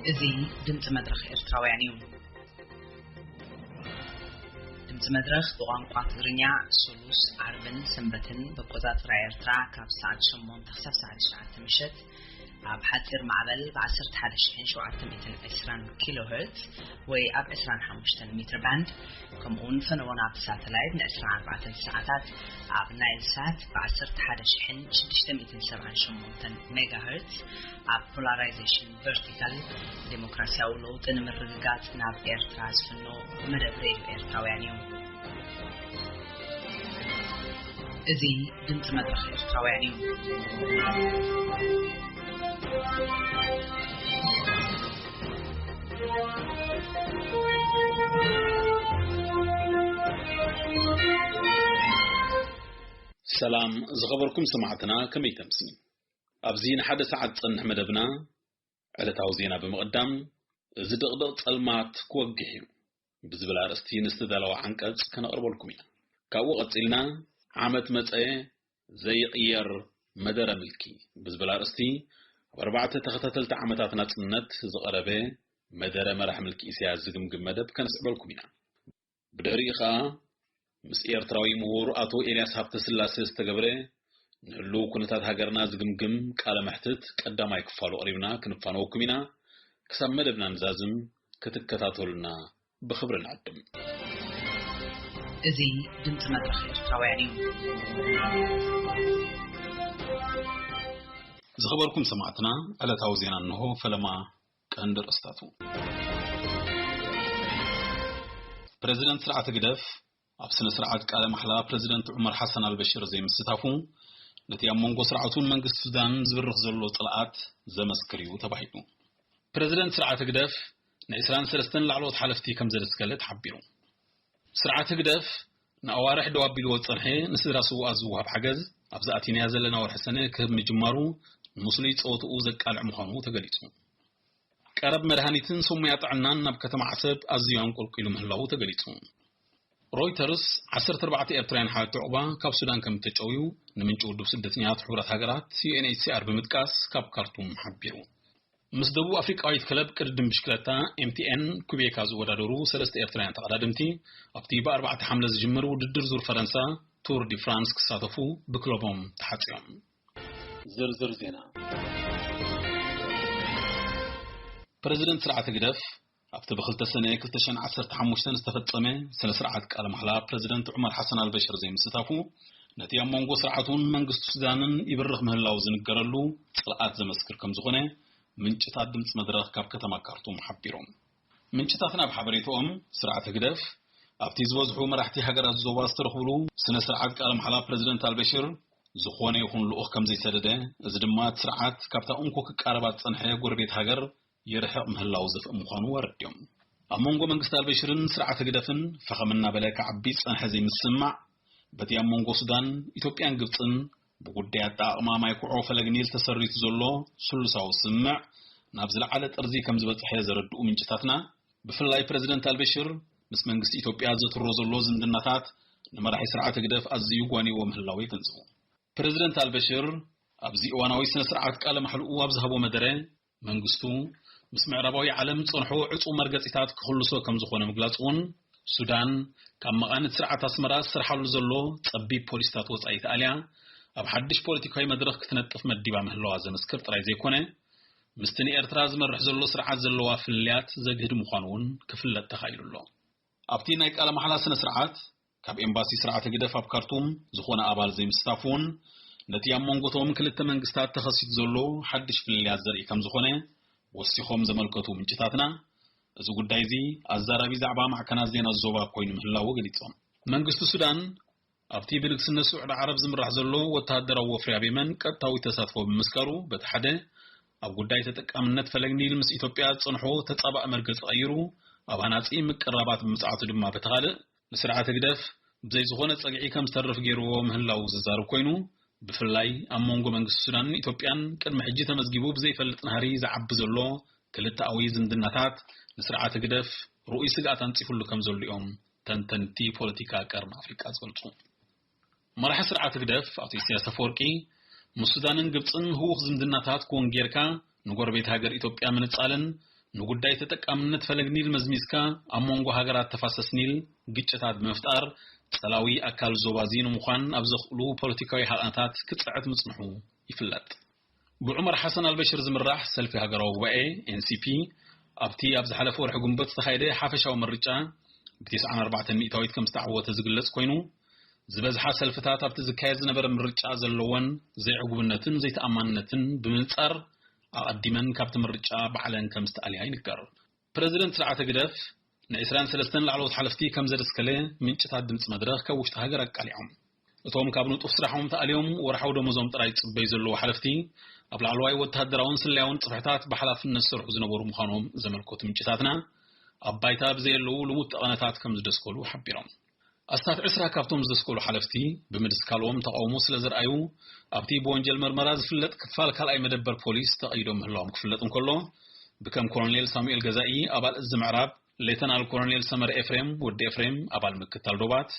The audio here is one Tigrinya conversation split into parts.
እዚ ድምፂ መድረኽ ኤርትራውያን እዩ። ድምፂ መድረኽ ብቋንቋ ትግርኛ ሱሉስ፣ ዓርብን ሰንበትን ብኣቆፃፅራ ኤርትራ ካብ ሰዓት ሸሞንተ ክሳብ ሰዓት ትሽዓተ ምሸት ኣብ ሓፂር ማዕበል ብ ዓሰርተ ሓደ ሺሕን ሸውዓተ ሚእትን ዕስራን ኪሎ ሄርትዝ ወይ ኣብ ዕስራን ሓሙሽተን ሜትር ባንድ፣ ከምኡውን ፈነወና ብሳተላይት ን ዕስራን ኣርባዕተን ሰዓታት ኣብ ናይል ሳት ብ ዓሰርተ ሓደ ሺሕን ሽዱሽተ ሚእትን ሰብዓን ሸሞንተን ሜጋ ሄርትዝ ኣብ ፖላራይዜሽን ቨርቲካል፣ ዴሞክራሲያዊ ለውጢ ንምርግጋጽ ናብ ኤርትራ ዝፍኖ መደብ ሬድዮ ኤርትራውያን እዩ። እዚ ድምፂ መድረኽ ኤርትራውያን እዩ። ሰላም ዝኸበርኩም ሰማዕትና፣ ከመይ ተምሲ? ኣብዚ ንሓደ ሰዓት ዝጸንሕ መደብና ዕለታዊ ዜና ብምቕዳም፣ "እዚ ድቕድቕ ጸልማት ክወግሕ እዩ" ብዝብል ኣርእስቲ ንዝተዳለወ ዓንቀጽ ከነቕርበልኩም ኢና። ካብኡ ቀጺልና፣ "ዓመት መጸ ዘይቕየር መደረ ምልኪ" ብዝብል ኣርእስቲ፣ ኣብ ኣርባዕተ ተኸታተልቲ ዓመታት ናጽነት ዝቐረበ መደረ መራሕ ምልኪ ኢሳያስ ዝግምግም መደብ ከነስዕበልኩም ኢና። ብድሕሪኡ ኸኣ፣ ምስ ኤርትራዊ ምሁር ኣቶ ኤልያስ ሃብተስላሴ ዝተገብረ ንህሉው ኩነታት ሃገርና ዝግምግም ቃለ መሕትት ቀዳማይ ክፋሉ ኣቕሪብና ክንፋነወኩም ኢና። ክሳብ መደብና ንዛዝም ክትከታተሉና ብኽብሪ ንዕድም። እዚ ድምፂ መድረኽ ኤርትራውያን እዩ። ዝኸበርኩም ሰማዕትና፣ ዕለታዊ ዜና እንሆ። ፈለማ ቀንዲ ርእስታቱ። ፕረዚደንት ስርዓት ህግደፍ ኣብ ስነ ስርዓት ቃለ ማሕላ ፕረዚደንት ዑመር ሓሰን ኣልበሽር ዘይምስታፉ፣ ነቲ ኣብ መንጎ ስርዓቱን መንግስቲ ሱዳን ዝብርኽ ዘሎ ጽልኣት ዘመስክር እዩ ተባሂሉ። ፕረዚደንት ስርዓት ህግደፍ ንዕስራን ሰለስተን ላዕለዎት ሓለፍቲ ከም ዘደስከለ ተሓቢሩ። ስርዓት ህግደፍ ንኣዋርሕ ደው ኣቢልዎ ዝጸንሐ ንስድራ ስዉኣት ዝወሃብ ሓገዝ፣ ኣብዚ ኣቲናያ ዘለና ወርሒ ሰነ ክህብ ምጅማሩ፣ ንምስሉይ ጸወትኡ ዘቃልዕ ምዃኑ ተገሊጹ። ቀረብ መድሃኒትን ሰሙያ ጥዕናን ናብ ከተማ ዓሰብ ኣዝዩ ኣንቆልቂሉ ምህላዉ ተገሊጹ። ሮይተርስ ዓሰርተ ኣርባዕተ ኤርትራውያን ሓለፍቲ ዑቕባ ካብ ሱዳን ከም እተጨውዩ ንምንጪ ውድብ ስደተኛታት ሕቡራት ሃገራት፣ ዩ ኤን ኤች ሲ ኣር፣ ብምጥቃስ ካብ ካርቱም ሓቢሩ። ምስ ደቡብ ኣፍሪቃዊት ክለብ ቅድድም ብሽክለታ ኤም ቲ ኤን ኩቤካ ዝወዳደሩ ሰለስተ ኤርትራውያን ተቐዳደምቲ፣ ኣብቲ ብኣርባዕተ ሓምለ ዝጅምር ውድድር ዙር ፈረንሳ ቱር ዲ ፍራንስ ክሳተፉ ብክለቦም ተሓጽዮም። ዝርዝር ዜና። ፕረዚደንት ስርዓት ህግደፍ ኣብቲ ብክልተ ሰነ ክልተ ሽሕን ዓሰርተ ሓሙሽተን ዝተፈጸመ ስነ ስርዓት ቃለ ማሕላ ፕረዚደንት ዑመር ሓሰን ኣልበሽር ዘይምስታፉ፣ ነቲ ኣብ መንጎ ስርዓቱን መንግስቲ ሱዳንን ይብርኽ ምህላው ዝንገረሉ ጽልኣት ዘመስክር ከም ዝኾነ ምንጭታት ድምጺ መድረኽ ካብ ከተማ ካርቱም ሓቢሮም። ምንጭታትና ኣብ ሓበሬታኦም፣ ስርዓት ህግደፍ ኣብቲ ዝበዝሑ መራሕቲ ሃገራት ዞባ ዝተረኽብሉ ስነ ስርዓት ቃለ ማሕላ ፕረዚደንት ኣልበሽር ዝኾነ ይኹን ልኡኽ ከም ዘይሰደደ፣ እዚ ድማ እቲ ስርዓት ካብታ እንኮ ክቃረባ ዝጸንሐ ጎረቤት ሃገር ይርሕቕ ምህላው ዘፍእ ምዃኑ ኣረዲኦም። ኣብ መንጎ መንግስቲ ኣልበሽርን ስርዓት ህግደፍን ፈኸም እናበለ ክዓቢ ዝጸንሐ ዘይምስምማዕ፣ በቲ ኣብ መንጎ ሱዳን፣ ኢትዮጵያን ግብጽን ብጉዳይ ኣጠቓቕማ ማይ ኩዖ ፈለግ ኒል ተሰሪቱ ዘሎ ስሉሳዊ ስምምዕ ናብ ዝለዓለ ጥርዚ ከም ዝበጽሐ ዘረድኡ ምንጭታትና፣ ብፍላይ ፕረዚደንት ኣልበሽር ምስ መንግስቲ ኢትዮጵያ ዘትሮ ዘሎ ዝምድናታት ንመራሒ ስርዓት ህግደፍ ኣዝዩ ጓንይዎ ምህላው የገንዝቡ። ፕረዚደንት ኣልበሽር ኣብዚ እዋናዊ ስነ ስርዓት ቃለ ማሕልኡ ኣብ ዝሃቦ መደረ፣ መንግስቱ ምስ ምዕራባዊ ዓለም ዝጸንሖ ዕጹው መርገጺታት ክኽልሶ ከም ዝኾነ ምግላጹ እውን፣ ሱዳን ካብ መቓነት ስርዓት ኣስመራ ዝሰርሓሉ ዘሎ ጸቢብ ፖሊሲታት ወጻኢ ተኣልያ ኣብ ሓድሽ ፖለቲካዊ መድረኽ ክትነጥፍ መዲባ ምህላዋ ዘመስክር ጥራይ ዘይኮነ፣ ምስቲ ንኤርትራ ዝመርሕ ዘሎ ስርዓት ዘለዋ ፍልልያት ዘግህድ ምዃኑ እውን ክፍለጥ ተኻኢሉ ኣሎ። ኣብቲ ናይ ቃለ ማሕላ ስነ ስርዓት፣ ካብ ኤምባሲ ስርዓት ህግደፍ ኣብ ካርቱም ዝኾነ ኣባል ዘይምስታፉ እውን፣ ነቲ ኣብ መንጎቶም ክልተ መንግስታት ተኸሲቱ ዘሎ ሓድሽ ፍልልያት ዘርኢ ከም ዝኾነ ወሲኾም ዘመልከቱ ምንጭታትና፣ እዚ ጉዳይ እዚ ኣዛራቢ ዛዕባ ማዕከናት ዜና ዞባ ኮይኑ ምህላዉ ገሊጾም። መንግስቲ ሱዳን ኣብቲ ብንግስነት ስዑዲ ዓረብ ዝምራሕ ዘሎ ወተሃደራዊ ወፍሪ ኣብ የመን ቀጥታዊ ተሳትፎ ብምስካሩ፣ በቲ ሓደ ኣብ ጉዳይ ተጠቃምነት ፈለግ ኒል ምስ ኢትዮጵያ ዝጸንሖ ተጻባእ መርገጺ ቀይሩ ኣብ ሃናጺ ምቅርራባት ብምጽዓቱ ድማ፣ በቲ ካልእ ንስርዓት ህግደፍ ብዘይ ዝኾነ ጸግዒ ከም ዝተርፍ ገይርዎ ምህላዉ ዝዛረብ ኮይኑ፣ ብፍላይ ኣብ መንጎ መንግስቲ ሱዳንን ኢትዮጵያን ቅድሚ ሕጂ ተመዝጊቡ ብዘይፈልጥ ናህሪ ዝዓቢ ዘሎ ክልተኣዊ ዝምድናታት ንስርዓት ህግደፍ ርኡይ ስግኣት ኣንጺፉሉ ከም ዘሎ እዮም ተንተንቲ ፖለቲካ ቀርኒ ኣፍሪቃ ዝገልጹ። መራሒ ስርዓት ህግደፍ ኣቶ ኢሳያስ ኣፈወርቂ፣ ምስ ሱዳንን ግብጽን ህዉኽ ዝምድናታት ክውን ጌርካ፣ ንጎረቤት ሃገር ኢትዮጵያ ምንጻልን ንጉዳይ ተጠቃምነት ፈለግ ኒል መዝሚዝካ ኣብ መንጎ ሃገራት ተፋሰስ ኒል ግጭታት ብምፍጣር ጸላዊ ኣካል ዞባ እዚ ንምዃን ኣብ ዘኽእሉ ፖለቲካዊ ሃቐናታት ክጽዕት ምጽንሑ ይፍለጥ። ብዑመር ሓሰን ኣልበሽር ዝምራሕ ሰልፊ ሃገራዊ ጉባኤ፣ ኤን ሲ ፒ፣ ኣብቲ ኣብ ዝሓለፈ ወርሒ ግንቦት ዝተኻየደ ሓፈሻዊ ምርጫ ብ ተስዓን ኣርባዕተን ሚእታዊት ከም ዝተዓወተ ዝግለጽ ኮይኑ፣ ዝበዝሓ ሰልፍታት ኣብቲ ዝካየድ ዝነበረ ምርጫ ዘለወን ዘይዕጉብነትን ዘይተኣማንነትን ብምንጻር ኣቐዲመን ካብቲ ምርጫ ባዕለን ከም ዝተኣልያ ይንገር። ፕረዚደንት ስርዓት ህግደፍ ንዕስራን ሰለስተን ላዕለዎት ሓለፍቲ ከም ዘደስከለ ምንጭታት ድምፂ መድረኽ ካብ ውሽጢ ሃገር ኣቃሊዖም። እቶም ካብ ንጡፍ ስራሖም ተኣልዮም ወርሓዊ ደሞዞም ጥራይ ዝፅበዩ ዘለዉ ሓለፍቲ፣ ኣብ ላዕለዋይ ወተሃደራውን ስለያውን ፅፍሕታት ብሓላፍነት ዝሰርሑ ዝነበሩ ምዃኖም ዘመልከቱ ምንጭታትና፣ ኣብ ባይታ ብዘየለዉ ልሙድ ጠቐነታት ከም ዝደስከሉ ሓቢሮም። ኣስታት ዕስራ ካብቶም ዝደስከሉ ሓለፍቲ ብምድስካሎም ተቓውሞ ስለ ዘርኣዩ፣ ኣብቲ ብወንጀል መርመራ ዝፍለጥ ክፋል ካልኣይ መደበር ፖሊስ ተቐይዶም ምህላዎም ክፍለጥ እንከሎ፣ ብከም ኮሎኔል ሳሙኤል ገዛኢ ኣባል እዚ ምዕራብ፣ ሌተናል ኮሎኔል ሰመረ ኤፍሬም፣ ወዲ ኤፍሬም፣ ኣባል ምክታል ዶባት፣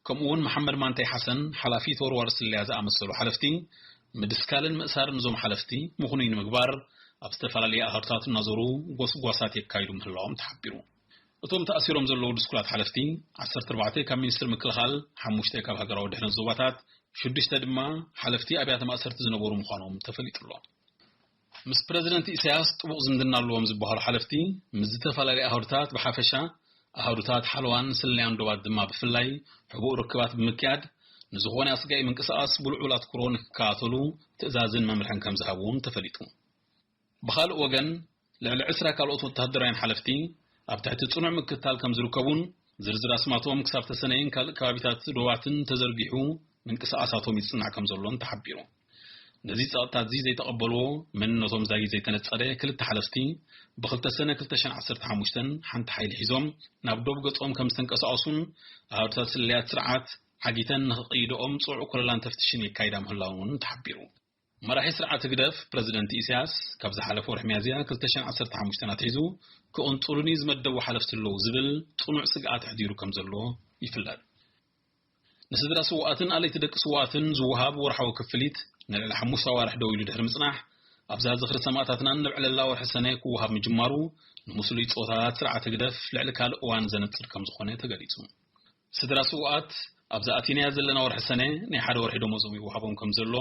ከምኡ እውን መሓመድ ማንታይ ሓሰን፣ ሓላፊ ተወርዋሪ ስለያ ዝኣመሰሉ ሓለፍቲ፣ ምድስካልን ምእሳርን እዞም ሓለፍቲ ምኽኑይ ንምግባር ኣብ ዝተፈላለዩ ኣሃዱታት እናዞሩ ጎስጓሳት የካይዱ ምህላዎም ተሓቢሩ። እቶም ተኣሲሮም ዘለዉ ድስኩላት ሓለፍቲ፣ ዓሰርተ ኣርባዕተ ካብ ሚኒስትሪ ምክልኻል፣ ሓሙሽተ ካብ ሃገራዊ ድሕነት ዞባታት፣ ሽዱሽተ ድማ ሓለፍቲ ኣብያተ ማእሰርቲ ዝነበሩ ምዃኖም ተፈሊጡ ኣሎ። ምስ ፕረዚደንት ኢሳያስ ጥቡቕ ዝምድና ኣለዎም ዝበሃሉ ሓለፍቲ፣ ምስ ዝተፈላለዩ ኣሃዱታት ብሓፈሻ፣ ኣሃዱታት ሓለዋን ስለያን ዶባት ድማ ብፍላይ፣ ሕቡእ ርክባት ብምክያድ፣ ንዝኾነ ኣስጋኢ ምንቅስቓስ ብልዑል ኣትኩሮ ንክከታተሉ ትእዛዝን መምርሕን ከም ዝሃቡ እውን ተፈሊጡ። ብኻልእ ወገን፣ ልዕሊ ዕስራ ካልኦት ወተሃደራውያን ሓለፍቲ ኣብ ትሕቲ ጽኑዕ ምክትታል ከም ዝርከቡን፣ ዝርዝር ኣስማቶም ክሳብ ተሰነይን ካልእ ከባቢታት ዶባትን ተዘርጊሑ ምንቅስቓሳቶም ይጽናዕ ከም ዘሎን ተሓቢሩ። ነዚ ጸቕጥታት እዚ ዘይተቐበልዎ፣ መንነቶም ዛጊት ዘይተነጸረ ክልተ ሓለፍቲ፣ ብክልተ ሰነ ክልተ ሽሕን ዓሰርተ ሓሙሽተን ሓንቲ ሓይሊ ሒዞም ናብ ዶብ ገጾም ከም ዝተንቀሳቐሱን፣ ኣሃዱታት ስለያት ስርዓት ዓጊተን ንኽቕይድኦም ጽዑቕ ኮለላን ተፍትሽን የካይዳ ምህላውን እውን ተሓቢሩ። መራሒ ስርዓት ህግደፍ ፕረዚደንት ኢሳያስ ካብ ዝሓለፈ ወርሒ ሚያዝያ ክልተ ሽሕን ዓሰርተ ሓሙሽተን ኣትሒዙ ክቕንጽሉኒ ዝመደቡ ሓለፍቲ ኣለዉ ዝብል ጽኑዕ ስግኣት ኣሕዲሩ ከም ዘሎ ይፍለጥ። ንስድራ ስውኣትን ኣለይቲ ደቂ ስውኣትን ዝወሃብ ወርሓዊ ክፍሊት ንልዕሊ ሓሙሽተ ኣዋርሕ ደው ኢሉ ድሕሪ ምጽናሕ፣ ኣብዛ ዝኽሪ ሰማእታትናን ንብዕለላ ወርሒ ሰነ ክወሃብ ምጅማሩ፣ ንምስሉይ ጾታታት ስርዓት ህግደፍ ልዕሊ ካልእ እዋን ዘነጽር ከም ዝኾነ ተገሊጹ። ስድራ ስውኣት፣ ኣብዛ ኣቲናያ ዘለና ወርሒ ሰነ ናይ ሓደ ወርሒ ደሞዞም ይወሃቦም ከም ዘሎ፣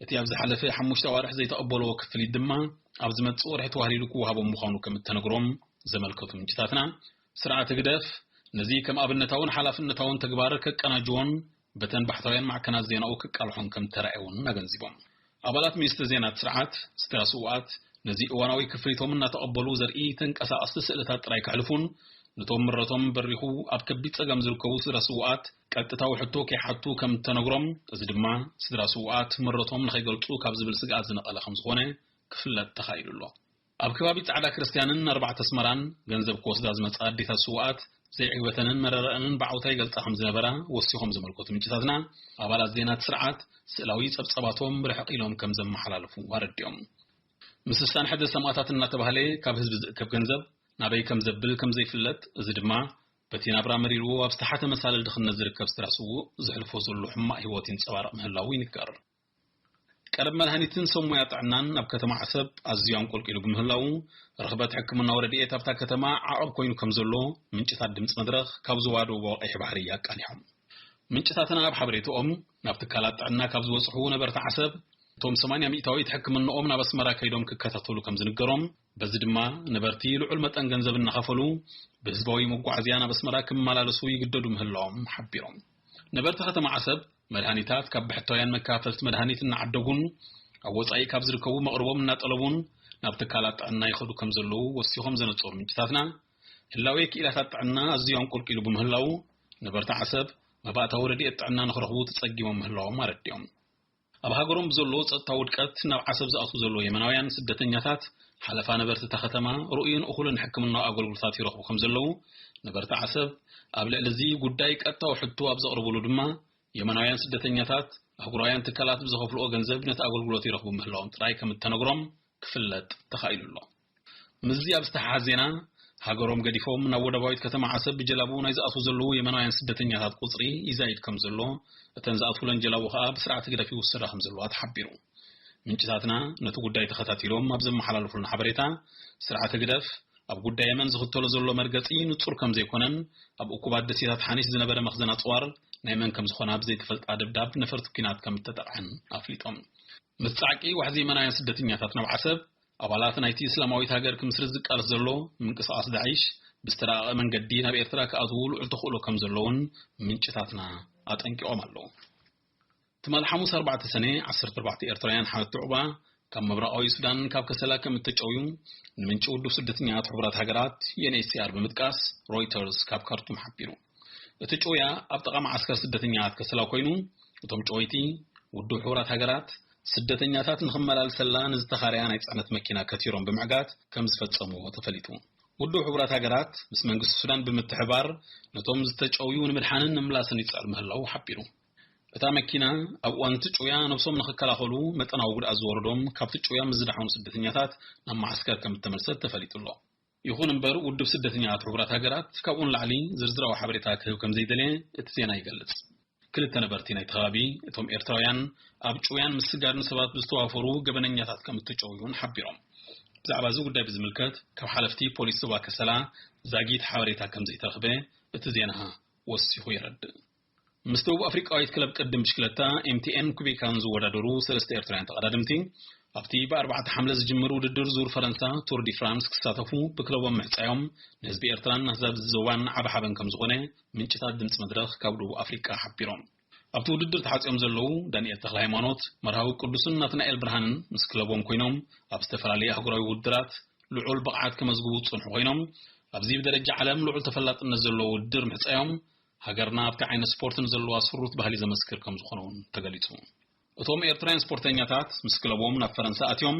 እቲ ኣብ ዝሓለፈ ሓሙሽተ ኣዋርሕ ዘይተቐበልዎ ክፍሊት ድማ፣ ኣብ ዝመጽእ ወርሒ ተዋህሊሉ ክወሃቦም ምዃኑ ከም እተነግሮም ዘመልከቱ ምንጭታትና፣ ስርዓት ህግደፍ ነዚ ከም ኣብነታውን ሓላፍነታውን ተግባር ከቀናጅዎን፣ በተን ባሕታውያን ማዕከናት ዜናኡ ክቃልሖን ከም ተራእየ እውን ኣገንዚቦም። ኣባላት ሚኒስትሪ ዜና እቲ ስርዓት፣ ስድራ ስውኣት፣ ነዚ እዋናዊ ክፍሊቶም እናተቐበሉ ዘርኢ ተንቀሳቐስቲ ስእልታት ጥራይ ከሕልፉን፣ ነቶም ምረቶም በሪኹ ኣብ ከቢድ ጸገም ዝርከቡ ስድራ ስውኣት ቀጥታዊ ሕቶ ከይሓቱ ከም እተነግሮም፣ እዚ ድማ ስድራ ስውኣት ምረቶም ንኸይገልጹ ካብ ዝብል ስግኣት ዝነቐለ ከም ዝኾነ ክፍለጥ ተኻኢሉ ኣሎ። ኣብ ከባቢ ጻዕዳ ክርስትያንን ኣርባዕተ ኣስመራን ገንዘብ ክወስዳ ዝመጻ ኣዴታት ስውኣት ዘይዕግበተንን መረረአንን ብዓውታ ይገልጻ ከም ዝነበራ ወሲኾም ዘመልከቱ ምንጭታትና፣ ኣባላት ዜና እቲ ስርዓት ስእላዊ ጸብጸባቶም ርሕቕ ኢሎም ከም ዘመሓላለፉ ኣረዲኦም። ምስ ስሳን ሓደ ሰማእታት እናተባህለ ካብ ህዝቢ ዝእከብ ገንዘብ ናበይ ከም ዘብል ከም ዘይፍለጥ፣ እዚ ድማ በቲ ናብራ መሪርዎ ኣብ ዝተሓተ መሳልል ድኽነት ዝርከብ ስድራ ስዉእ ዘሕልፎ ዘሎ ሕማቕ ህይወት ይንጸባረቕ ምህላዉ ይንገር። ቀረብ መድሃኒትን ሰብ ሞያ ጥዕናን ኣብ ከተማ ዓሰብ ኣዝዩ ኣንቆልቂሉ ብምህላዉ፣ ርኽበት ሕክምናዊ ረድኤት ኣብታ ከተማ ዓቐብ ኮይኑ ከም ዘሎ ምንጭታት ድምጺ መድረኽ ካብ ዞባ ደቡባዊ ቀይሕ ባሕሪ ኣቃሊሖም። ምንጭታትና ኣብ ሓበሬትኦም፣ ናብ ትካላት ጥዕና ካብ ዝበጽሑ ነበርቲ ዓሰብ፣ እቶም ሰማንያ ሚእታዊት ሕክምንኦም ናብ ኣስመራ ከይዶም ክከታተሉ ከም ዝንገሮም፣ በዚ ድማ ነበርቲ ልዑል መጠን ገንዘብ እናኸፈሉ ብህዝባዊ መጓዓዝያ ናብ ኣስመራ ክመላለሱ ይግደዱ ምህላዎም ሓቢሮም። ነበርቲ ከተማ ዓሰብ መድሃኒታት ካብ ብሕታውያን መካፈልቲ መድሃኒት እናዓደጉን ኣብ ወጻኢ ካብ ዝርከቡ መቕርቦም እናጠለቡን ናብ ትካላት ጥዕና ይኸዱ ከም ዘለዉ ወሲኾም ዘነጸሩ ምንጭታትና፣ ህላዌ ክኢላታት ጥዕና ኣዝዩ ኣንቆልቂሉ ብምህላዉ ነበርቲ ዓሰብ መባእታዊ ረድኤት ጥዕና ንኽረኽቡ ተጸጊሞም ምህላዎም ኣረዲኦም። ኣብ ሃገሮም ብዘሎ ጸጥታ ውድቀት ናብ ዓሰብ ዝኣትዉ ዘለዉ የመናውያን ስደተኛታት ሓለፋ ነበርቲ እታ ከተማ ርኡይን እኹልን ሕክምናዊ ኣገልግሎታት ይረኽቡ ከም ዘለዉ ነበርቲ ዓሰብ ኣብ ልዕሊ እዚ ጉዳይ ቀጥታዊ ሕቶ ኣብ ዘቕርብሉ ድማ የመናውያን ስደተኛታት ኣህጉራውያን ትካላት ብዝኸፍልኦ ገንዘብ ነቲ ኣገልግሎት ይረኽቡ ምህላዎም ጥራይ ከም እተነግሮም ክፍለጥ ተኻኢሉ ኣሎ። ምስዚ ኣብ ዝተሓሓዝ ዜና፣ ሃገሮም ገዲፎም ናብ ወደባዊት ከተማ ዓሰብ ብጀላቡ ናይ ዝኣትዉ ዘለዉ የመናውያን ስደተኛታት ቁጽሪ ይዛይድ ከም ዘሎ፣ እተን ዝኣትውለን ጀላቡ ከኣ ብስርዓት ህግደፍ ይውሰዳ ከም ዘለዋ ተሓቢሩ። ምንጭታትና ነቲ ጉዳይ ተኸታቲሎም ኣብ ዘመሓላለፉልና ሓበሬታ፣ ስርዓት ህግደፍ ኣብ ጉዳይ የመን ዝኽተሎ ዘሎ መርገጺ ንጹር ከም ዘይኮነን፣ ኣብ እኩባት ደሴታት ሓኒሽ ዝነበረ መኽዘን ኣጽዋር ናይ መን ከም ዝኾና ብዘይተፈልጣ ደብዳብ ነፈርቲ ኲናት ከም እተጠቕዐን ኣፍሊጦም። ምስ ጻዕቂ ዋሕዚ የመናውያን ስደተኛታት ናብ ዓሰብ፣ ኣባላት ናይቲ እስላማዊት ሃገር ክምስርት ዝቃለስ ዘሎ ምንቅስቓስ ዳዒሽ ብዝተራቐቐ መንገዲ ናብ ኤርትራ ክኣትዉ ልዑል ተኽእሎ ከም ዘለውን ምንጭታትና ኣጠንቂቖም ኣለዉ። ትማል ሓሙስ ኣርባዕተ ሰነ ዓሰርተ ኣርባዕተ ኤርትራውያን ሓመድቲ ዑቕባ ካብ ምብራቓዊ ሱዳን ካብ ከሰላ ከም እተጨውዩ ንምንጪ ውድብ ስደተኛታት ሕቡራት ሃገራት፣ ዩ ኤን ኤች ሲ ኣር፣ ብምጥቃስ ሮይተርስ ካብ ካርቱም ሓቢሩ። እቲ ጭውያ ኣብ ጥቓ መዓስከር ስደተኛታት ከሰላ ኮይኑ፣ እቶም ጨወይቲ ውድብ ሕቡራት ሃገራት ስደተኛታት ንኽመላልሰላ ንዝተኻርያ ናይ ጽዕነት መኪና ከቲሮም ብምዕጋት ከም ዝፈጸምዎ ተፈሊጡ። ውድብ ሕቡራት ሃገራት ምስ መንግስቲ ሱዳን ብምትሕባር ነቶም ዝተጨውዩ ንምድሓንን ንምምላስን ይጽዕር ምህላዉ ሓቢሩ። እታ መኪና ኣብ እዋን እቲ ጭውያ ነብሶም ንኽከላኸሉ መጠናዊ ጉድኣት ዝወረዶም ካብቲ ጭውያ ምስ ዝደሓኑ ስደተኛታት ናብ መዓስከር ከም እተመልሰት ተፈሊጡ ኣሎ። ይኹን እምበር ውድብ ስደተኛታት ሕቡራት ሃገራት ካብኡ ንላዕሊ ዝርዝራዊ ሓበሬታ ክህብ ከም ዘይደለየ እቲ ዜና ይገልጽ። ክልተ ነበርቲ ናይቲ ከባቢ፣ እቶም ኤርትራውያን ኣብ ጭውያን ምስጋር ንሰባት ብዝተዋፈሩ ገበነኛታት ከም እተጨውዩ እውን ሓቢሮም። ብዛዕባ እዚ ጉዳይ ብዝምልከት ካብ ሓለፍቲ ፖሊስ ዞባ ከሰላ ዛጊት ሓበሬታ ከም ዘይተረኽበ እቲ ዜና ወሲኹ የረድእ። ምስ ደቡብ ኣፍሪቃዊት ክለብ ቅድም ብሽክለታ ኤም ቲ ኤን ኩቤካን ዝወዳደሩ ሰለስተ ኤርትራውያን ተቐዳደምቲ ኣብቲ ብኣርባዕተ ሓምለ ዝጅምር ውድድር ዙር ፈረንሳ ቱር ዲ ፍራንስ ክሳተፉ ብክለቦም ምሕጻዮም ንህዝቢ ኤርትራን ንኣህዛብ ዞባን ዓቢ ሓበን ከም ዝኾነ ምንጭታት ድምጺ መድረኽ ካብ ደቡብ ኣፍሪቃ ሓቢሮም። ኣብቲ ውድድር ተሓጺኦም ዘለዉ ዳንኤል ተኽለ ሃይማኖት፣ መርሃዊ ቅዱስን ናትናኤል ብርሃንን ምስ ክለቦም ኮይኖም ኣብ ዝተፈላለዩ ኣህጉራዊ ውድድራት ልዑል ብቕዓት ከመዝግቡ ዝጸንሑ ኮይኖም፣ ኣብዚ ብደረጃ ዓለም ልዑል ተፈላጥነት ዘለዎ ውድድር ምሕጻዮም ሃገርና ኣብቲ ዓይነት ስፖርት ንዘለዋ ስሩት ባህሊ ዘመስክር ከም ዝኾነ እውን ተገሊጹ። እቶም ኤርትራውያን ስፖርተኛታት ምስ ክለቦም ናብ ፈረንሳ ኣትዮም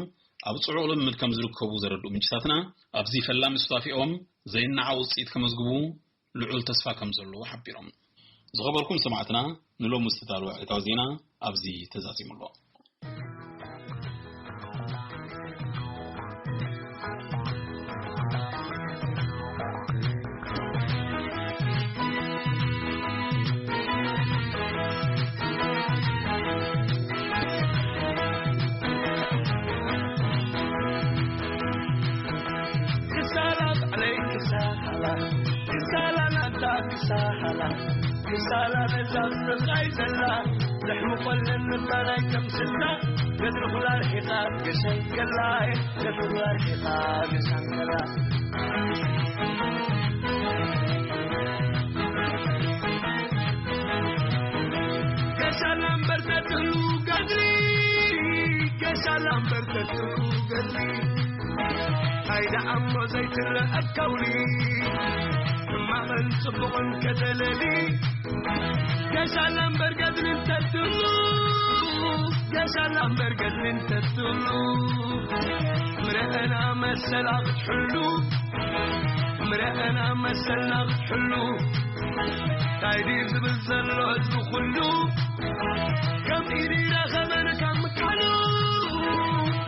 ኣብ ጽዑቕ ልምምድ ከም ዝርከቡ ዘረድኡ ምንጭታትና፣ ኣብዚ ፈላሚ ሱታፌኦም ዘይነዓቕ ውጽኢት ከመዝግቡ ልዑል ተስፋ ከም ዘለዎ ሓቢሮም። ዝኸበርኩም ሰማዕትና፣ ንሎሚ ዝተዳለወ ዕለታዊ ዜና ኣብዚ ተዛዚሙ ኣሎ። ክሳላ ባዕለይ ክሳላ፣ ክሳላ ናታ ክሳላ፣ ክሳላ ነዛ ትርኣይ ዘላ፣ ዘሕምቆለን ምባላይ ከም ስላ፣ ገድሪ ኩላ ርሒቓ ገሻይ ገላ፣ ገድሪ ኩላ ርሒቓ ገሻይ ገላ። ገሻላ እምበር ተትህሉ ገድሊ፣ ገሻላ እምበር ተትህሉ ገድሊ፣ እንታይ ደኣ እሞ ዘይትረአ ከውሊ፣ ሕማቕን ጽቡቕን ከተለሊ፣ ገሻላ እምበር ገድሊ እንተትህሉ፣ ገሻላ እምበር ገድሊ እንተትህሉ፣ ምረአና መሰላ ክትሕሉ፣ ምረአና መሰልና ክትሕሉ፣ እንታይ ድዩ ዝብል ዘሎ ህዝቢ ኩሉ፣ ከም ኢድ ይረኸበን ካብ ምካኑ፣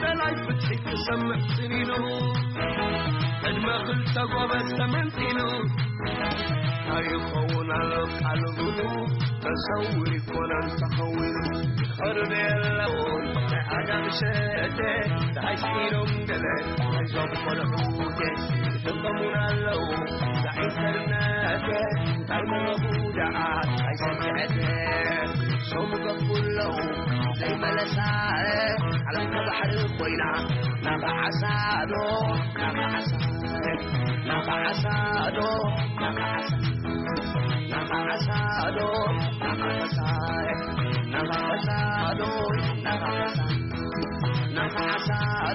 ጠላይ ፍትሒ ክሰምዕ ጽኒኑ፣ ዕድመ ክልተ ጎበዝ ተመንጢሉ፣ ኣይኸውን ኣሎ ቃል ብሉ፣ ተሰዊሩ ይኮነን ተኸዊሉ፣ ይኸርብ የለውን ናይ ዓጋም ሸተ፣ እንታይ ስኢኖም ገለ፣ እዞም ቆልዑ፣ ይጥቀሙና ኣለዉ፣ ብዛ ኢንተርነት፣ እንታይ መረቡ ደኣ፣ እንታይ ሰኪዐት፣ ሶም ገፉ ኣለዉ፣ ዘይመለሳ፣ ዓለም ከባሕሪ ኮይና፣ ናባዓሳ ዶ፣ ናባዓሳ፣ ናባዓሳ ዶ፣ ናባዓሳ፣ ናባዓሳ ዶ፣ ናባዓሳ፣ ናባዓሳ ዶ፣ ናባዓሳ፣ ናባዓሳ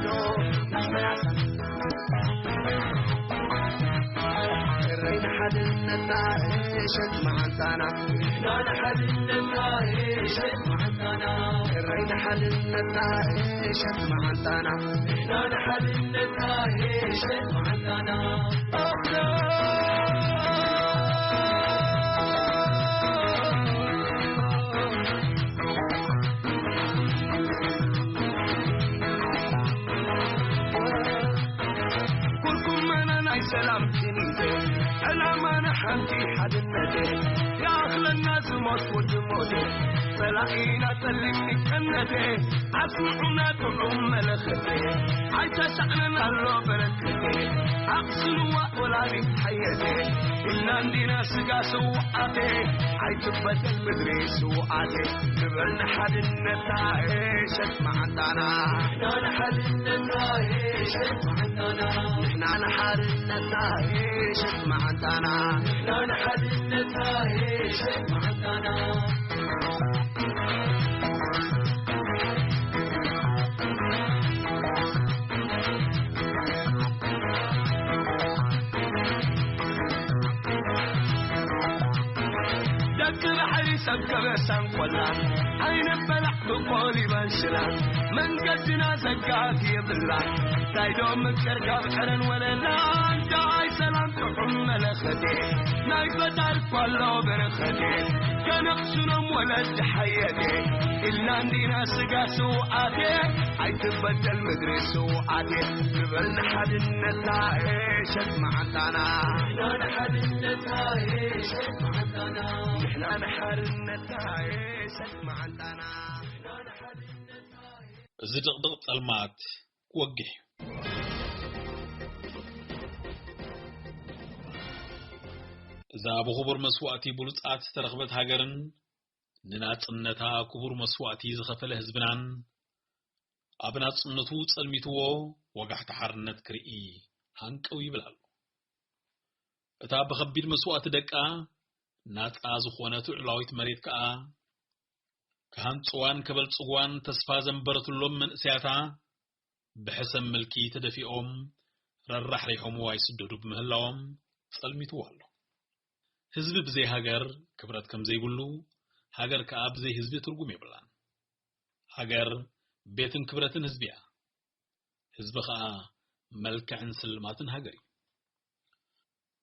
ዶ፣ ናባዓሳ። እረይ ንሓድነትና፣ እሸት መዓንጣና። ንሕና ንሓድነትና፣ እሸት መዓንጣና። እረይ ንሓድነትና፣ እሸት መዓንጣና። ንሕና ንሓድነትና፣ እሸት መዓንጣና። ኩልኩም መነ ናይ ሰላም ትኒተ፣ ዕላማና ሓንቲ ሓድነተ፣ ይኣኽለና ዝሞት ወዲ ሞተ። ጸላኢና ጸሊም ቀነቴ፣ ኣስምዑና ጥዑም መለኸቴ፣ ኣይተሳእነን ኣሎ በረከቴ፣ ኣቕስንዋ ወላዲት ሓየቴ፣ ኢልና እንዲና ስጋ ስውኣቴ፣ ኣይትበደል ምድሪ ስውኣቴ፣ ግበር ንሓድነታ ሸት መዓንጣና፣ ንሕና ንሓድነታ ሸት መዓንጣና፣ ንሕና ንሓድነታ ሸት መዓንጣና፣ ንሕና ንሓድነታ ሸት መዓንጣና። ደቂ ባሕሪ ሰብ ከበሳን ቆላን፣ ኣይንበላዕ ብቆሊባን ሽላን፣ መንገድና ዘጋት የብላን። እንታይ ዶ ምቅር ካብ ዕረን ወለላን፣ ደኣይ ሰላም ጥዑም መለኸቴ፣ ናይ ፈጣሪ እኮ ኣሎ በረኸቴ፣ ከነቕስኖም ወለዲ ሓየቴ፣ ኢልና እንዲና ስጋ ስውኣቴ፣ ኣይትበደል ምድሪ ስውኣቴ፣ ግበር ንሓድነታ ሸት መዓንጣና፣ ንሕና ንሓድነታ ሸት መዓንጣና፣ ንሕና ንሓድነታ ሸት መዓንጣና። እዚ ድቕድቕ ጸልማት ክወግሕ እዩ። እዛ ብኽቡር መስዋእቲ ብሉጻት ዝተረኽበት ሃገርን ንናጽነታ ክቡር መስዋእቲ ዝኸፈለ ህዝብናን፣ ኣብ ናጽነቱ ጸልሚትዎ ወጋሕቲ ሓርነት ክርኢ ሃንቀው ይብል ኣሎ። እታ ብኸቢድ መስዋእቲ ደቃ ናጻ ዝኾነት ልዑላዊት መሬት ከኣ ክሃንጽዋን ከበልጽጓን ተስፋ ዘንበረትሎም መንእሰያታ ብሕሰም ምልኪ ተደፊኦም ረራሕሪሖምዋ ይስደዱ ብምህላዎም ጸልሚትዎ ኣሎ። ህዝቢ ብዘይ ሃገር ክብረት ከም ዘይብሉ፣ ሃገር ከኣ ብዘይ ህዝቢ ትርጉም የብላን። ሃገር ቤትን ክብረትን ህዝቢ እያ። ህዝቢ ከኣ መልክዕን ስልማትን ሃገር እዩ።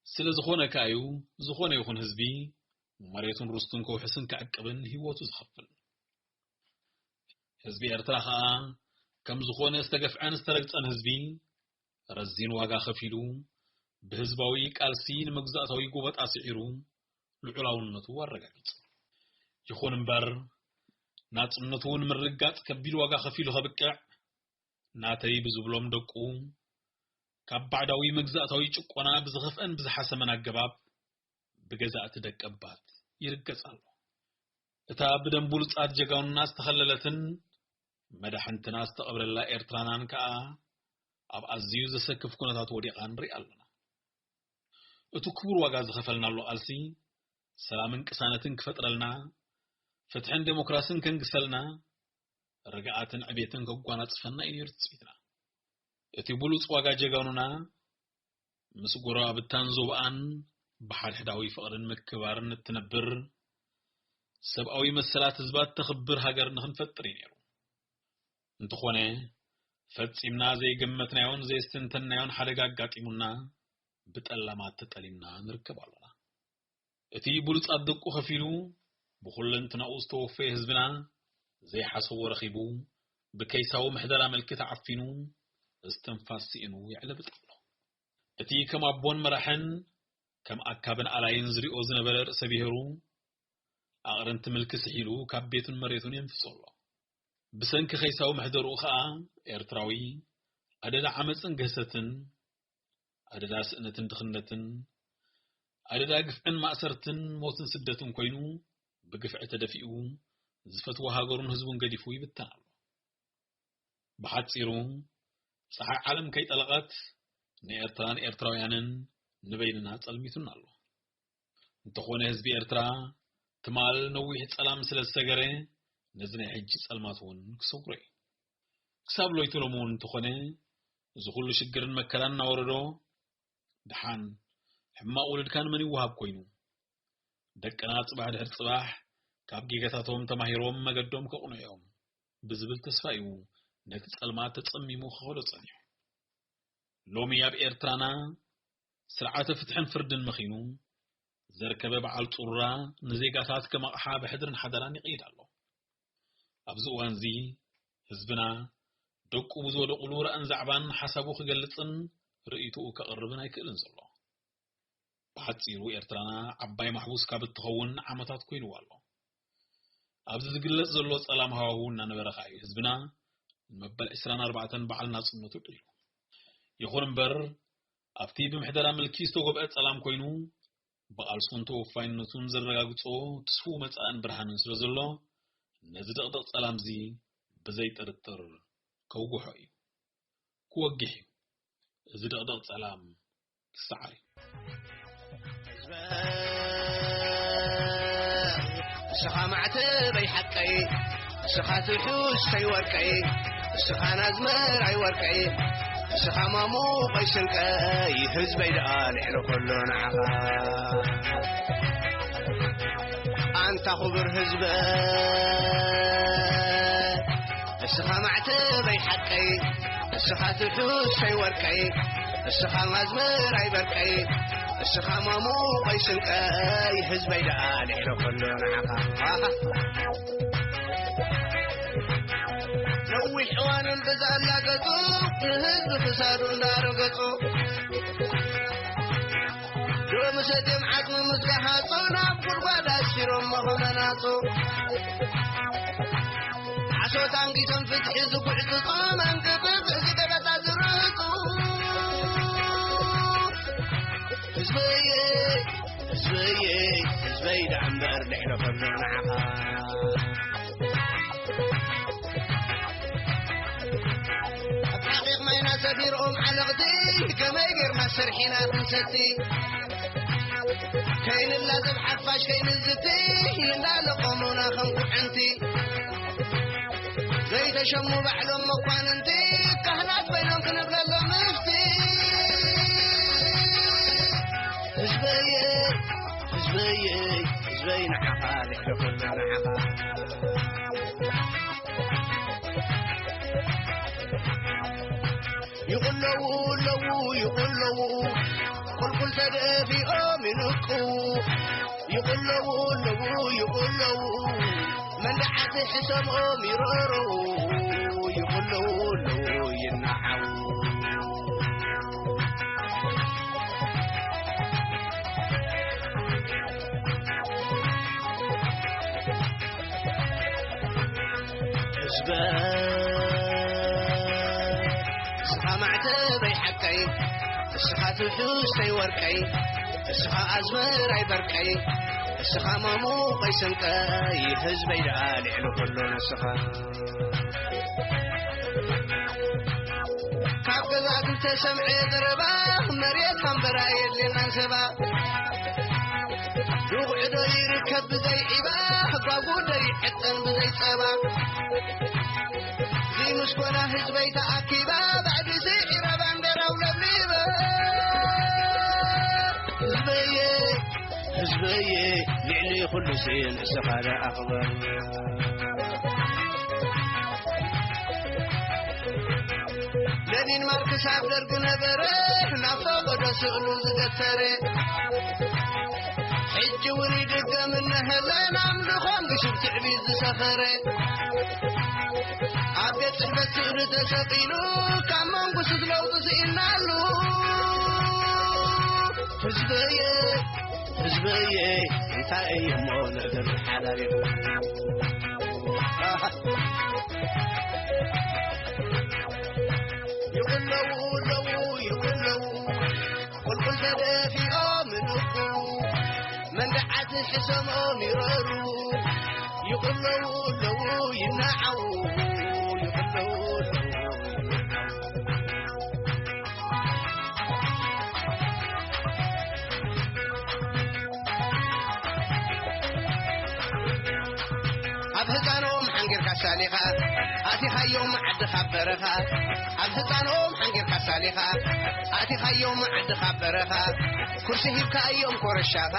ስለ ዝኾነ ከኣ እዩ ዝኾነ ይኹን ህዝቢ መሬቱን ርስቱን ከውሕስን ክዕቅብን ህይወቱ ዝኸፍል። ህዝቢ ኤርትራ ከኣ ከም ዝኾነ ዝተገፍዐን ዝተረግጸን ህዝቢ ረዚን ዋጋ ከፊሉ ብህዝባዊ ቃልሲ ንመግዛእታዊ ጎበጣ ስዒሩ ልዑላውነቱ ኣረጋጊጹ። ይኹን እምበር ናጽነቱ ንምርግጋጽ ከቢድ ዋጋ ከፊሉ ከብቅዕ ናተይ ብዝብሎም ደቁ ካብ ባዕዳዊ መግዛእታዊ ጭቆና ብዝኸፍአን ብዝሓሰመን ኣገባብ ብገዛእቲ ደቀባት ይርገጽ ኣሎ። እታ ብደም ብሉጻት ጀጋኑና ዝተኸለለትን መዳሕንትና ዝተቐብረላ ኤርትራናን ከኣ ኣብ ኣዝዩ ዘሰክፍ ኩነታት ወዲቓ ንርኢ ኣለና። እቲ ክቡር ዋጋ ዝኸፈልናሉ ቃልሲ ሰላምን ቅሳነትን ክፈጥረልና፣ ፍትሕን ዴሞክራስን ከንግሰልና፣ ርግኣትን ዕቤትን ከጓናጽፈና እዩ ነይሩ ትጽቢትና። እቲ ብሉጽ ዋጋ ጀጋኑና ምስ ጎረባብታን ዞባኣን ብሓድሕዳዊ ፍቕርን ምክብባርን እትነብር፣ ሰብኣዊ መሰላት ህዝባት ተኽብር ሃገር ንኽንፈጥር እዩ ነይሩ። እንተኾነ ፈጺምና ዘይገመትናዮን ዘየስተንተንናዮን ሓደጋ ኣጋጢሙና ብጠላማት ተጠሊምና ንርከብ ኣለና። እቲ ብሉጻት ደቁ ከፊሉ ብኹለንትናኡ ዝተወፈየ ህዝብና ዘይሓሰቦ ረኺቡ ብከይሳዊ ምሕደራ መልኪ ተዓፊኑ እስትንፋስ ስኢኑ የዕለብጥ ኣሎ። እቲ ከም ኣቦን መራሕን ከም ኣካብን ኣላይን ዝሪኦ ዝነበረ ርእሰ ብሔሩ ኣቕርንቲ ምልኪ ስሒሉ ካብ ቤቱን መሬቱን የንፍጾ ኣሎ። ብሰንኪ ከይሳዊ ምሕደርኡ ኸኣ ኤርትራዊ ኣደዳ ዓመጽን ግህሰትን፣ ኣደዳ ስእነትን ድኽነትን፣ ኣደዳ ግፍዕን ማእሰርትን ሞትን ስደትን ኮይኑ ብግፍዒ ተደፊኡ ዝፈትዎ ሃገሩን ህዝቡን ገዲፉ ይብተን ኣሎ። ብሓጺሩ ጸሓይ ዓለም ከይጠለቐት ንኤርትራን ኤርትራውያንን ንበይንና ጸልሚቱና ኣሎ። እንተኾነ ህዝቢ ኤርትራ ትማል ነዊሕ ጸላም ስለ ዝሰገረ ነዚ ናይ ሕጂ ጸልማት እውን ክሰግሮ እዩ። ክሳብ ሎይቲ ሎሚ እውን እንተኾነ እዚ ኩሉ ሽግርን መከራን እናወረዶ ደሓን ሕማቕ ውሉድካ ንመን ይወሃብ ኮይኑ? ደቅና ጽባሕ ድሕሪ ጽባሕ ካብ ጌጋታቶም ተማሂሮም መገዶም ከቕንዑ እዮም ብዝብል ተስፋ እዩ ነቲ ጸልማት ተጸሚሙ ክኸዶ ጸኒሑ። ሎሚ ኣብ ኤርትራና ስርዓተ ፍትሕን ፍርድን መኺኑ ዘርከበ በዓል ጹሩራ ንዜጋታት ከም ኣቕሓ ብሕድርን ሓደራን ይቕይድ ኣሎ። ኣብዚ እዋንዚ ህዝብና ደቁ ብዝወደቑሉ ራእን ዛዕባን ሓሳቡ ክገልጽን ርእይቶኡ ከቕርብን ኣይክእልን ዘሎ። ብሓጺሩ ኤርትራና ዓባይ ማሕቡስ ካብ እትኸውን ዓመታት ኮይንዋ ኣሎ። ኣብዚ ዝግለጽ ዘሎ ጸላም ሃዋሁ እናነበረ ከኣ እዩ ህዝብና ንመበል ዕስራን ኣርባዕተን በዓል ናጽነቱ ደልዩ። ይኹን እምበር ኣብቲ ብምሕደራ ምልኪ ዝተጎብአ ጸላም ኮይኑ ብቓልሱን ተወፋይነቱን ዘረጋግጾ ትስፉው መጻእን ብርሃንን ስለ ዘሎ ነዚ ደቕደቕ ጸላምዚ ብዘይ ጥርጥር ከውግሖ እዩ። ክወግሕ እዩ። እዚ ደቕደቕ ጸላም ክሰዓር እዩ። እስኻ ማዕተበይ ሓቀይ፣ እስኻ ትሑዝተይ ወርቀይ፣ እስኻ ናዝመራይ ወርቀይ፣ እስኻ ማሙቐይ ስንቀይ፣ ህዝበይ ደኣ ልዕሊ ኩሉ ንዓኻ። ኣንታ ክቡር ህዝበ፣ እስኻ ማዕተበይ ሓቀይ፣ እስኻ ትሑዝተይ ወርቀይ፣ እስኻ ማዝመራይ በርቀይ፣ እስኻ ማሙቐይ ስንቀይ፣ ህዝበይ ደኣ ልዕሊ ኩሉ ንዓኻ። ነዊሕ እዋን እምብዛ ኣላገጹ፣ ንህዝቢ ክሳዱ እንዳረገጹ፣ ዶም ሰትዮም ዓጽሚ ምስ ገሃጹ፣ ናብ ጉድጓድ ኣሲሮሞ ከመናጹ። ዓሶ ታንጊሶም ፍትሒ ዝጉዕጽጹ፣ መንቅጥቅጥ ዝገበታ ዝርጹ። ህዝበየ፣ ህዝበየ፣ ህዝበይ ደኣ እምበር ልዕሊ ኩሉ ንዓኻ። ኣብ ሓቂቕ ማይና ሰፊርኦም ዓለቕቲ፣ ከመይ ጌርና ሰርሒና ክንሰቲ? ከይንላዘብ ሓፋሽ ከይንዝቲ፣ እንዳለቆሙና ከም ኩዕንቲ። ዘይተሸሙ ባዕሎም መኳንንቲ፣ ካህናት ኮይኖም ክንብለሎም ምፍቲ። ህዝበየ፣ ህዝበየ፣ ህዝበይ ንዓኻ፣ ልዕሊ ኩሉ ንዓኻ። ይቕለዉ ኣለዉ፣ ይቕለዉ፣ ቁልቁል ተደፊኦም ይንቅዉ። ይቕለዉ ኣለዉ፣ ይቕለዉ፣ መንደዓት ሕሰምኦም ይረረዉ። ይቕለዉ ኣለዉ፣ ይናዓዉ። ህዝበ፣ እስኻ ማዕተበይ ሓቀይ፣ እስኻ ትሑዝተይ ወርቀይ፣ እስኻ ኣዝመራይ በርቀይ፣ እስኻ ማሙቐይ ስንቀይ፣ ህዝበይ ደኣ ልዕሊ ኩሉ ንስኻ። ካብ ገዛ ክልተ ሰምዐ ዘረባ፣ መሬት ኣንበራ የድልየናን ሰባ። ዱቕ ዕዶ ይርከብ ብዘይ ዒባ፣ ጓጉ ዶ ይዕጠን ብዘይ ጸባ። ዘይምስኮና ህዝበይ ተኣኪባ፣ ባዕዲ ስዒራ ባንዴራው ለብሊባ። ህዝበየ፣ ህዝበየ፣ ልዕሊ ኩሉ ስእን እስኻ ደኣ ኣኽበር። ለኒን ማርክስ ኣብ ደርግ ነበረ፣ ናብ ፈቐዶ ስእሉ ዝገተረ። ሕጂ እውን ይድገም እነሀለ፣ ናምልኾም ግሽብ ትዕቢት ዝሰፈረ። ኣብ ቤት ጽሕፈት ስእሉ ተሰቒሉ፣ ካብ መንጉስት ለውጢ ስኢናሉ። ህዝበየ፣ ህዝበየ፣ እንታይ እሞ ነገር ሓላል እዩ። ይቕለዉ ኣለዉ፣ ይቕለዉ፣ ቁልቁል ተደፊኦም ንቁ፣ መንደዓት ሕሰሞም ይረሩ። ይቕለዉ ኣለዉ፣ ይናዓዉ፣ ይቕለዉ ኣለዉ፣ ይናዓዉ። ኣብ ህፃኖም ሓንጊርካ ሳሊኻ ኣቲኻዮም ዓድኻ በረኻ። ኣብ ህፃኖም ሓንጊርካ ሳሊኻ ኣቲኻዮም ዓድኻ በረኻ። ኩርሲ ሂብካ እዮም ኮረሻኻ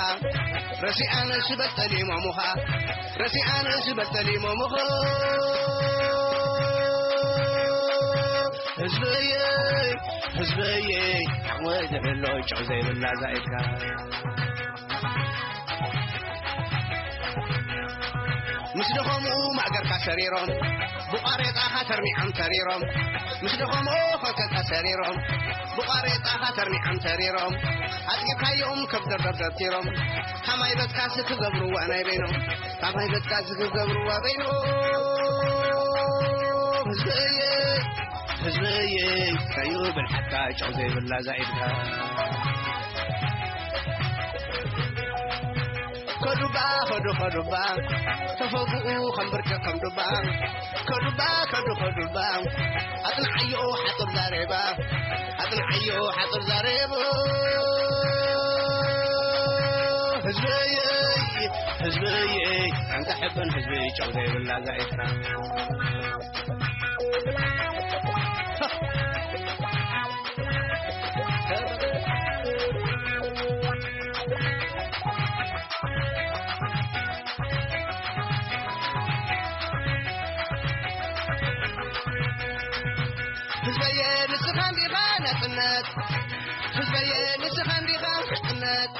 ረሲኣን ስበል ጠሊሞሙኻ። ረሲኣን ስበል ጠሊሞሙኻ። ህዝበየ፣ ህዝበየ፣ ዓቕመ ዘይብሎ ጨው ዘይብላ ዛኢድካ። ምስ ደኸሙ ማእገርካ ሰሪሮም፣ ብቋሬጣኻ ተርሚዖም ተሪሮም። ምስ ደኸሙ ኾከካ ሰሪሮም፣ ብቋሬጣኻ ተርኒዖም ተሪሮም ኣጽጊብካዮም ከብደርደር ደርቲሮም ካማይ በትካሲ ክገብርዋ ናይ በይኖም ካማይ በትካሲ ክገብርዋ በይኖም ህዝበየ ህዝበየ ከይብል ሓታ ጨው ዘይብላ ዛኢድካ ከዱባ ከዱ ከዱባ ተፈጉኡ ከም ብርጭ ከም ዱባ ከዱባ ከዱ ከዱባ ኣጽንዓዮ ሓጥር ዛሬባ ኣጽንዓዮ ሓጥር ዛሬባ ህዝበየ ህዝበየ ኣንታ ሕበን ህዝበየ ጨው ዘይብላ ዛኢድካ ህዝበየ ንስኻ እንዲኻ ናጽነት ህዝበየ ንስኻ እንዲኻ ናጽነት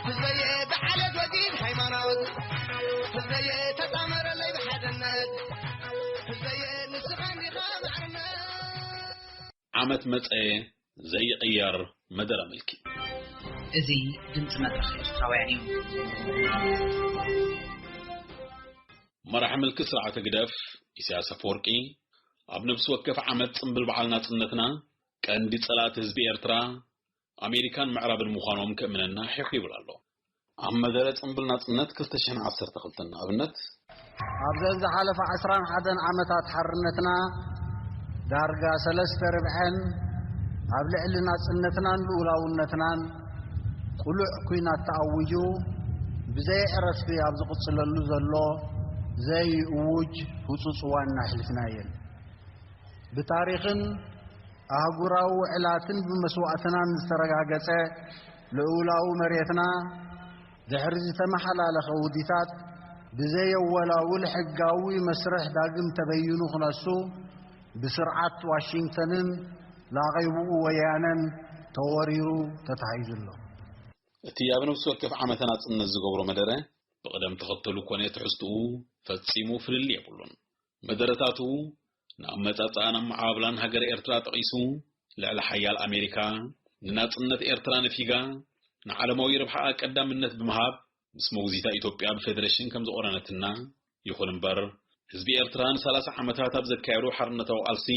ህዝበየ ብዓለት ወጊድ ሃይማኖት ህዝበየ ተጣመረለይ ብሓድነት ህዝበየ ንስኻ እንዲኻ ማዕርነት ዓመት መጸ ዘይቕየር መደረ ምልኪ። እዚ ድምፂ መድረኽ ኤርትራውያን እዩ። መራሒ ምልኪ ስርዓት ህግደፍ ኢሳያስ ኣፈወርቂ ኣብ ነብሲ ወከፍ ዓመት ጽምብል በዓል ናጽነትና ቀንዲ ጸላእቲ ህዝቢ ኤርትራ ኣሜሪካን ምዕራብን ምዃኖም ከእምነና ሒኹ ይብል ኣሎ። ኣብ መደረ ጽምብል ናጽነት ክልተ ሽሕን ዓሰርተ ክልተን ንኣብነት፣ ኣብ ዘዝሓለፈ ዓስራን ሓደን ዓመታት ሓርነትና ዳርጋ ሰለስተ ርብዐን ኣብ ልዕሊ ናጽነትናን ልኡላውነትናን ቅሉዕ ኲናት ተኣዊጁ ብዘይ ዕረፍቲ ኣብ ዝቕጽለሉ ዘሎ ዘይእውጅ ህጹጽ እዋን ኣሕሊፍና እየን። ብታሪኽን ኣህጉራዊ ውዕላትን ብመስዋእትናን ዝተረጋገጸ ልኡላዊ መሬትና ድሕሪ ዝተመሓላለኸ ውዲታት ብዘየወላውል ሕጋዊ መስርሕ ዳግም ተበይኑ ክነሱ ብስርዓት ዋሽንግተንን ላቒቡኡ ወያነን ተወሪሩ ተታሒዙ ኣሎ። እቲ ኣብ ነፍሲ ወከፍ ዓመተ ናጽነት ዝገብሮ መደረ ብቕደም ተኸተሉ ኮነ ትሕዝትኡ ፈጺሙ ፍልልይ የብሉን። መደረታቱ ንኣመጻጽኣን ኣመዓባብላን ሃገረ ኤርትራ ጠቒሱ፣ ልዕሊ ሓያል ኣሜሪካ ንናጽነት ኤርትራ ነፊጋ ንዓለማዊ ረብሓኣ ቀዳምነት ብምሃብ ምስ ሞግዚታ ኢትዮጵያ ብፌደሬሽን ከም ዝቖረነትና፣ ይኹን እምበር ህዝቢ ኤርትራ ንሰላሳ ዓመታት ኣብ ዘካየዶ ሓርነታዊ ቃልሲ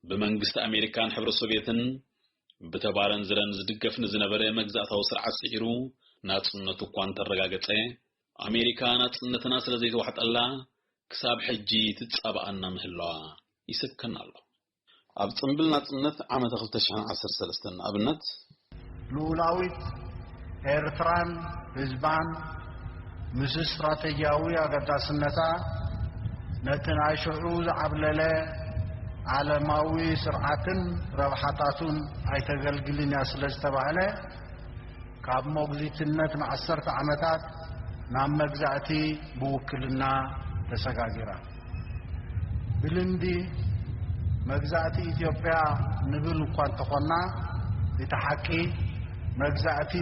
ብመንግስቲ ኣሜሪካን ሕብረት ሶቭየትን ብተባረን ዝረን ዝድገፍ ንዝነበረ መግዛእታዊ ስርዓት ስዒሩ ናጽነቱ እኳ እንተረጋገጸ፣ ኣሜሪካ ናጽነትና ስለ ዘይተዋሕጠላ ክሳብ ሕጂ ትጻባኣና ምህላዋ ይስብከና ኣሎ። ኣብ ጽምብል ናጽነት ዓመተ ክልተ ሽሕን ዓሰርተ ሰለስተን ንኣብነት፣ ልኡላዊት ኤርትራን ህዝባን ምስ ስትራተጂያዊ ኣገዳስነታ ነቲ ናይ ሽዑ ዝዓብለለ ዓለማዊ ስርዓትን ረብሓታቱን ኣይተገልግልን እያ ስለ ዝተባህለ፣ ካብ ሞግዚትነት ንዓሰርተ ዓመታት ናብ መግዛእቲ ብውክልና ተሰጋጊራ። ብልምዲ መግዛእቲ ኢትዮጵያ ንብል እኳ እንተኾንና፣ እቲ ሓቂ መግዛእቲ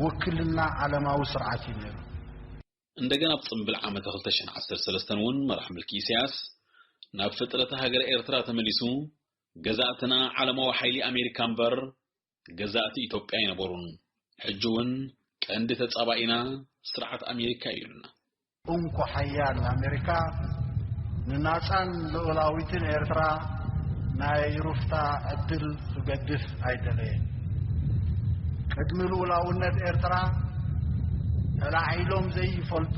ውክልና ዓለማዊ ስርዓት እዩ ነይሩ። እንደገና ኣብ ጽምብል ዓመተ ክልተ ሽሕን ዓሰርተ ሰለስተን እውን መራሕ ምልኪ ኢሳያስ ናብ ፍጥረተ ሃገረ ኤርትራ ተመሊሱ፣ ገዛእትና ዓለማዊ ሓይሊ ኣሜሪካ እምበር ገዛእቲ ኢትዮጵያ ኣይነበሩን። ሕጂ እውን ቀንዲ ተጻባኢና ስርዓት ኣሜሪካ እዩ ኢሉና። እንኮ ሓያል ኣሜሪካ ንናጻን ልኡላዊትን ኤርትራ ናይ ሩፍታ ዕድል ክገድፍ ኣይደለየን። ቅድሚ ልኡላውነት ኤርትራ ተላዒሎም ዘይፈልጡ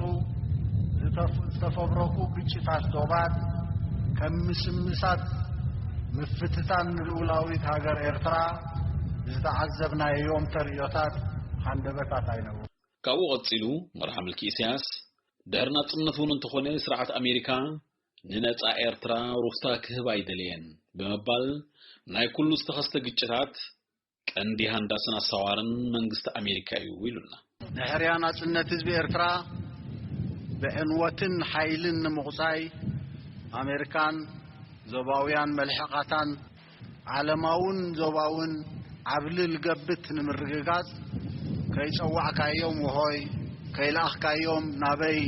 ዝተፍ-፣ ዝተፈብረኩ ግጭታት ዶባት ከም ምስምሳት ምፍትታን ንልኡላዊት ሃገር ኤርትራ ዝተዓዘብናዮም ተርእዮታት ሃንደበታት ኣይነበሩ። ካብኡ ቀጺሉ መርሓ ምልኪ ኢሳያስ፣ ድሕሪ ናጽነት እውን እንተኾነ ስርዓት ኣሜሪካ ንነጻ ኤርትራ ሩፍታ ክህብ ኣይደለየን ብምባል ናይ ኩሉ ዝተኸስተ ግጭታት ቀንዲ ሃንዳስን ኣሳዋርን መንግስቲ ኣሜሪካ እዩ ኢሉና። ድሕርያ ናጽነት ህዝቢ ኤርትራ ብዕንወትን ሓይልን ንምቑጻይ ኣሜሪካን ዞባውያን መልሕቓታን ዓለማውን ዞባውን ዓብልል ገብት ንምርግጋጽ ከይጸዋዕካዮም ውሆይ ከይለኣኽካዮም ናበይ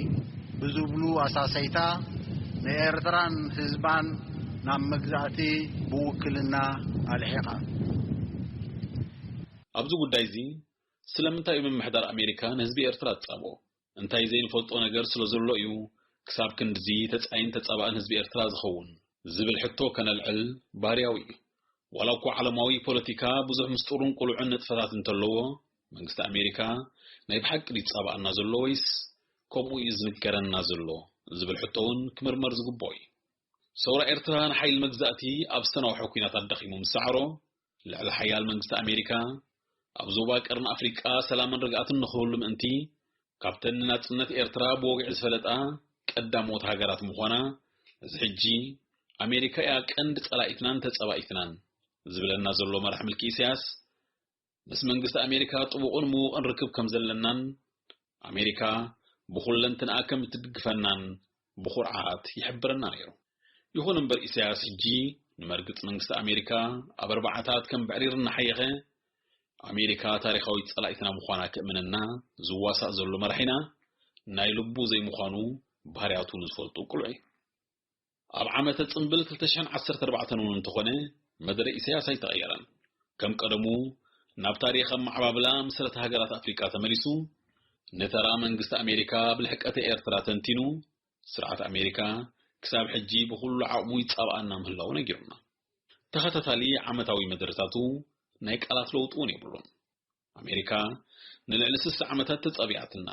ብዝብሉ ኣሳሰይታ ንኤርትራን ህዝባን ናብ መግዛእቲ ብውክልና ኣልሒቓ። ኣብዚ ጉዳይ እዚ ስለምንታይ እዩ ምምሕዳር ኣሜሪካ ንህዝቢ ኤርትራ ዝጻብኦ? እንታይ ዘይንፈልጦ ነገር ስለ ዘሎ እዩ ክሳብ ክንድዚ ተጻይን ተጻባእን ህዝቢ ኤርትራ ዝኸውን? ዝብል ሕቶ ከነልዕል ባህርያዊ እዩ። ዋላ እኳ ዓለማዊ ፖለቲካ ብዙሕ ምስጢሩን ቅሉዕን ንጥፈታት እንተለዎ፣ መንግስቲ ኣሜሪካ ናይ ብሓቂ ድዩ ይጻባኣና ዘሎ ወይስ ከምኡ እዩ ዝንገረና ዘሎ ዝብል ሕቶ እውን ክምርመር ዝግብኦ እዩ። ሰውራ ኤርትራ ንሓይሊ መግዛእቲ ኣብ ዝተናውሐ ኲናት ኣዳኺሙ ምስ ሰዓሮ፣ ልዕሊ ሓያል መንግስቲ ኣሜሪካ ኣብ ዞባ ቀርኒ ኣፍሪቃ ሰላምን ርግኣትን ንኽህሉ ምእንቲ ካብተን ንናጽነት ኤርትራ ብወግዒ ዝፈለጣ ቀዳሞት ሃገራት ምዃና፣ እዚ ሕጂ ኣሜሪካ እያ ቀንዲ ጸላኢትናን ተጸባኢትናን ዝብለና ዘሎ መራሕ ምልኪ ኢሳያስ፣ ምስ መንግስቲ ኣሜሪካ ጥቡቕን ምዉቕን ርክብ ከም ዘለናን ኣሜሪካ ብኹለንትንኣ ከም እትድግፈናን ብኹርዓት ይሕብረና ነይሩ። ይኹን እምበር ኢሳያስ ሕጂ ንመርግጽ መንግስቲ ኣሜሪካ ኣብ ኣርባዓታት ከም ብዕሪር እናሓየኸ ኣሜሪካ ታሪኻዊት ጸላኢትና ምዃና ክእምነና ዝዋሳእ ዘሎ መራሒና ናይ ልቡ ዘይምዃኑ ባህርያቱ ንዝፈልጡ ቅሉዕ እዩ። ኣብ ዓመተ ጽንብል ክልተ ሽሕን ዓሰርተ ኣርባዕተን እውን እንተኾነ መደረ ኢሳያስ ኣይተቐየረን። ከም ቀደሙ ናብ ታሪኽ ኣመዓባብላ ምስረታ ሃገራት ኣፍሪቃ ተመሊሱ ንተራ መንግስቲ ኣሜሪካ ብልሕቀተ ኤርትራ ተንቲኑ ስርዓት ኣሜሪካ ክሳብ ሕጂ ብኹሉ ዓቕሙ ይጻብኣና ምህላዉ ነጊሩና። ተኸታታሊ ዓመታዊ መደረታቱ ናይ ቃላት ለውጢ እውን የብሉን። ኣሜሪካ ንልዕሊ ስሳ ዓመታት ተጻቢኣትና።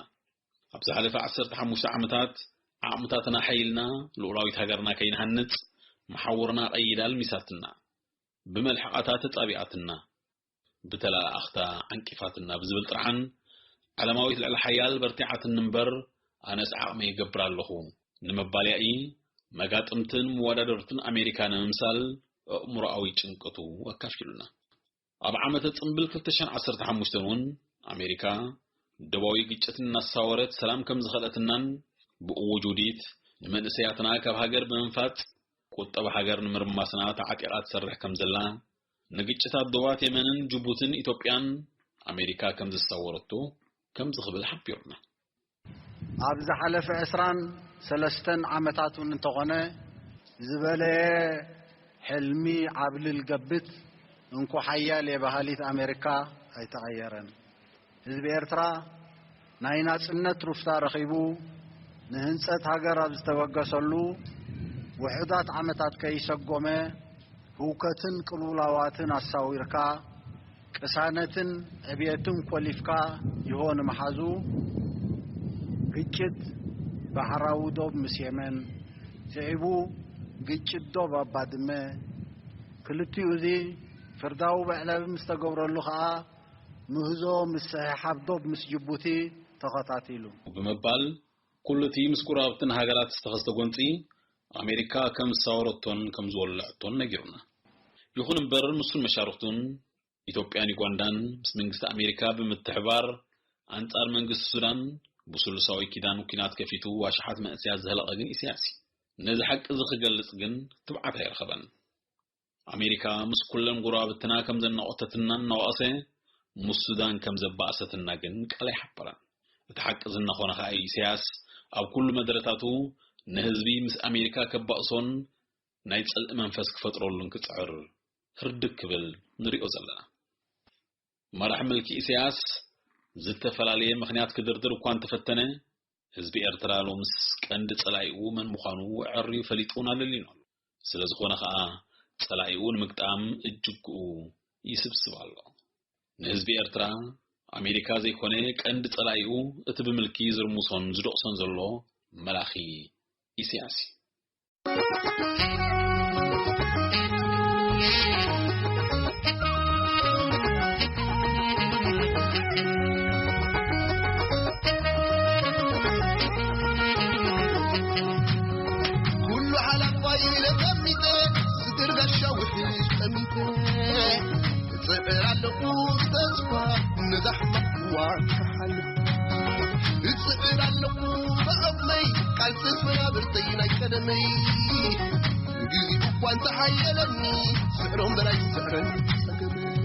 ኣብ ዝሓለፈ ዓሰርተ ሓሙሽተ ዓመታት ዓቕምታትና ሓይልና ልኡላዊት ሃገርና ከይንሃንጽ መሓውርና ቀይዳ ልሚሳትና። ብመልሕቓታ ተጻቢኣትና። ብተላኣኣኽታ ዓንቂፋትና ብዝብል ጥርሓን ዓለማዊት ልዕሊ ሓያል በርቲዓትኒ እምበር ኣነስ ዓቕመይ ይገብር ኣለኹ ንምባል ያኢ መጋጥምትን መወዳደርትን ኣሜሪካ ንምምሳል ኣእምሮኣዊ ጭንቀቱ ኣካፊሉና። ኣብ ዓመተ ጽንብል ክልተ ሽሕን ዓሰርተ ሓሙሽተን እውን ኣሜሪካ ደባዊ ግጭት እናሳወረት ሰላም ከም ዝኸለትናን ብእውጅ ውዲት ንመንእሰያትና ካብ ሃገር ብምንፋጽ ቁጠባ ሃገር ንምርማስና ተዓጢቓ ትሰርሕ ከም ዘላ ንግጭታት ዶባት የመንን ጅቡትን ኢትዮጵያን ኣሜሪካ ከም ዝሳወረቶ ከምዚ ክብል ሓቢሩና። ኣብ ዝሓለፈ ዕስራን ሰለስተን ዓመታት እውን እንተኾነ ዝበለየ ሕልሚ ዓብልል ገብት እንኮ ሓያል የባሃሊት ኣሜሪካ ኣይተቐየረን። ህዝቢ ኤርትራ ናይ ናጽነት ሩፍታ ረኺቡ ንህንጸት ሃገር ኣብ ዝተበገሰሉ ውሑዳት ዓመታት ከይሰጎመ ህውከትን ቅልውላዋትን ኣሳዊርካ ቅሳነትን ዕብየትን ኮሊፍካ ይሆ ንምሓዙ ግጭት ባሕራዊ ዶብ ምስ የመን ስዒቡ ግጭት ዶብ ኣብ ባድመ ክልቲኡ እዚ ፍርዳዊ መዕለቢ ምስ ተገብረሉ ኸኣ ምህዞ ምስሕሓብ ዶብ ምስ ጅቡቲ ተኸታቲሉ። ብምባል ኩሉ እቲ ምስ ጎረባብትን ሃገራት ዝተኸስተ ጎንጺ ኣሜሪካ ከም ዝሳወረቶን ከም ዝወለዐቶን ነጊሩና። ይኹን እምበር ንሱን መሻርኽቱን ኢትዮጵያን ዩጋንዳን ምስ መንግስቲ ኣሜሪካ ብምትሕባር ኣንጻር መንግስቲ ሱዳን ብስሉሳዊ ኪዳን ኲናት ከፊቱ ኣሽሓት መንእሰያት ዘህለቐ ግን ኢሳያስ እዩ። ነዚ ሓቂ እዚ ክገልጽ ግን ትብዓት ኣይረኸበን። ኣሜሪካ ምስ ኩለን ጎረባብትና ከም ዘናቖተትና እናወቐሰ ምስ ሱዳን ከም ዘባእሰትና ግን ቃል ኣይሓበረን። እቲ ሓቂ እዚ እናኾነ ኸኣ ኢሳያስ ኣብ ኩሉ መደረታቱ ንህዝቢ ምስ ኣሜሪካ ከባእሶን ናይ ጽልኢ መንፈስ ክፈጥረሉን ክጽዕር ህርድግ ክብል ንሪኦ ዘለና። መራሕ ምልኪ ኢሳያስ ዝተፈላለየ ምኽንያት ክድርድር እኳ እንተፈተነ ህዝቢ ኤርትራ ሎምስ ቀንዲ ጸላኢኡ መን ምዃኑ ኣዐርዩ ፈሊጡን ኣለልዩን ኣሎ። ስለ ዝኾነ ኸኣ ጸላኢኡ ንምግጣም እጅግኡ ይስብስብ ኣሎ። ንህዝቢ ኤርትራ ኣሜሪካ ዘይኮነ ቀንዲ ጸላኢኡ እቲ ብምልኪ ዝርምሶን ዝደቕሶን ዘሎ መላኺ ኢሳያስ እዩ። ኩሉ ሓላፋይ ኢለ ጠሚተ ስትርጋሻ ውሕጅ ጠሚተ እጽዕር ኣለኹ ብተስፋ ነዛ ሕማቕ እዋን ክሓልፍ እጽዕር ኣለኹ ብዓቕመይ ቃልሲ መናብርተይ ናይ ቀደመይ ግዜ እኳ እንተሓየለኒ ስዕሮም በላይ ስዕረን ጸገመይ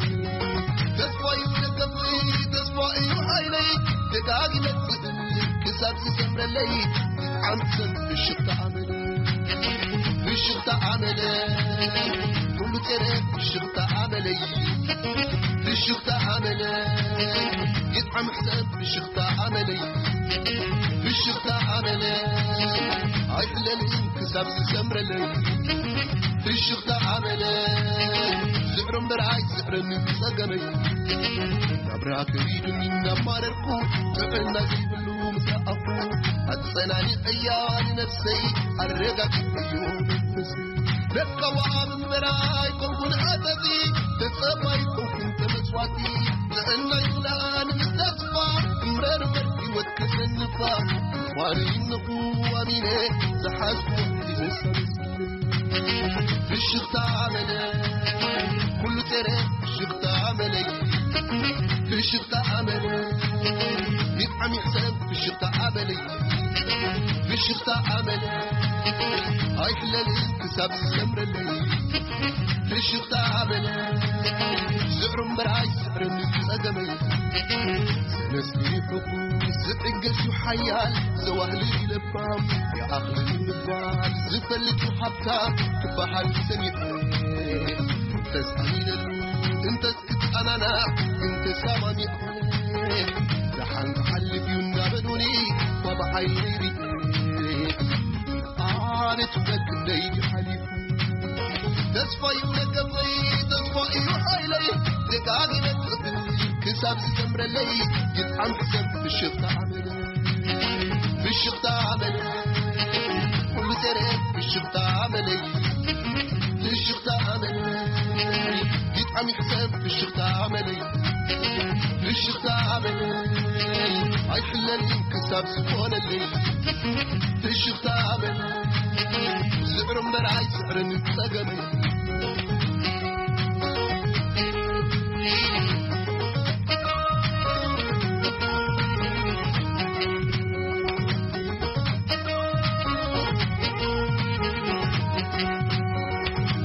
ተስፋ እዩ ደገፍይ ተስፋ እዩ ሓይለይ ደጋጊመ ክሳብ ዝሰምረለይ ዓምሰን ብሽኽታ ኣመለ ብሽኽታ ኣመለ ኩሉ ጸረ ፍሽኽታ ኣመለይ፣ ፍሽኽታ ኣመለይ፣ ይጥዓም ሕሰብ ፍሽኽታ ኣመለይ፣ ፍሽኽታ ኣመለይ፣ ኣይሕለልን ክሳብ ዝሰምረለይ፣ ፍሽኽታ ኣመለይ፣ ዝዕሮ እምበር ኣይስዕረኒ ጸገመይ፣ ናብራ ከቢዱኒ እናማረርኩ፣ ጥዕና ዘይብሉ ምስ ረኣኹ፣ ኣጸናኒዐያ ንነብሰይ ኣረጋጊዐዮ መንፈሰይ። ደቀዋ ኣብ እምበራ ኣይኮንኩን ዓተቲ፣ ተጸባይ ኮንኩን ተመጽዋቲ። ጥዕና ይኹና ንምስተስፋ፣ እምረር እምበር ህይወት ከሰንፋ። ፋሪ ይንኹ ኣሚነ፣ ዝሓዝኩ ይመሰል። ፍሽኽታ መለ፣ ኩሉ ጸረ ፍሽኽታ መለይ። ፍሽኽታ መለ፣ ይጥዓም ይሕሰብ ፍሽኽታ መለይ። ፍሽኽታ ኣመል ኣይሕለልን ክሳብ ዝሰምረለይ። ፍሽኽታ ኣመል ዝዕሩ እምበር ኣይስዕርን ጸገመይ። ሰለስቲ ሕጉስ ዝዕገስ እዩ ሓያል ዘዋህልል ለባም። ይኣኽልን ምባል ዝፈልጥ እዩ ሃብታም ክበሃል ሰሚዐ። ተሳኢነሉ እንተ ክጸናናዕ ግን ተሰማሚዐ። ደሓን ክሓልፍ እዩ እናበሉኒ፣ ኳ ብዓይነይ ሪኤ። ኣቤት ውበት ክንደይ ሓሊፉ። ተስፋዩ ደገፈይ፣ ተስፋ እዩ ሓይለይ። ደጋጊመ ክጽብይ ክሳብ ዝሰምረለይ። ይጥዓም ሕሰብ ፍሽኽታ ኣመለይ። ፍሽኽታ ኣመለይ። ኩሉ ጸረ ፍሽኽታ ኣመለይ። ፍሽኽታ ኣመለይ። ይጥዓም ይሕሰብ ፍሽኽታ ኣመለይ። ፍሽኽታ ኣመለይ። ኣይሕለልን ክሳብ ዝኾነለይ። ፍሽኽታ ኣመለይ። ዝዕሩ እምበር ኣይስዕርን ጸገመይ።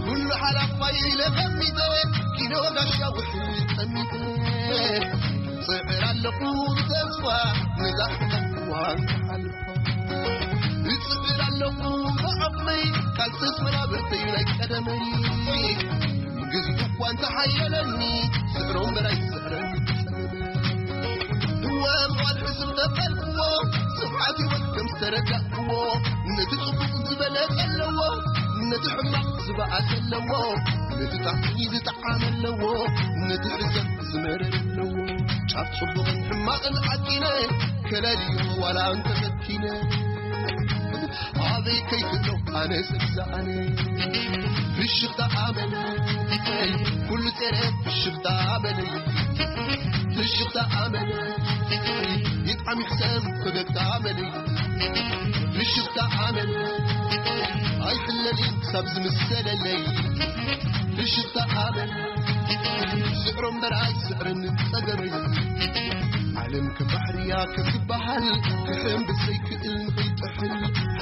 ኩሉ ሓላፋይ ኢለ ቀሚጠ፣ ኪሎ ጋሻ ውሕድ ጠሚጠ። ጽዕር ኣለኹ ብተስፋ፣ ነዛ ሕማቕ እዋን ክሓልፋ። እጽዕር ኣለኹ ብዓቕመይ፣ ካልስስ መናብርተይ ናይ ቀደመይ። ግዜኡ እኳ እንተሓየለኒ፣ ስዕሮ እምበር ኣይስዕረኒ ጸገመይ። እወ፣ እዋን ሕሱም ተፈልክዎ፣ ስብሓት ህይወት ከም ዝተረዳእክዎ፣ ነቲ ጽቡቕ ዝበለጸ ኣለዎ፣ ነቲ ሕማቕ ዝበኣሰ ኣለዎ፣ ነቲ ጣዕሚ ዝጠዓመ ኣለዎ፣ ነቲ ሕሰም ዝመረረ ኣለዎ። ጫፍ ጽቡቕን ሕማቕን ዓቂነ፣ ከለልዮ ዋላ እንተፈቲነ። ኣበይ ከይትብሎ ኣነ ሰብ ዝኣነ። ፍሽኽታ ኣመለይ፣ ኩሉ ጸረ ፍሽኽታ ኣመለይ። ፍሽኽታ ኣመለይ፣ ይጥዓም ይሕሰም ፈገግታ ኣመለይ። ፍሽኽታ ኣመለይ፣ ኣይሕለልን ክሳብ ዝምሰለለይ። ፍሽኽታ ኣመለይ፣ ስዕሮ እምበር ኣይስዕርን ጸገመይ። ዓለም ከም ባሕርያ ከም ዝበሃል፣ ክሕም ብዘይክእል ንኸይጥሕል።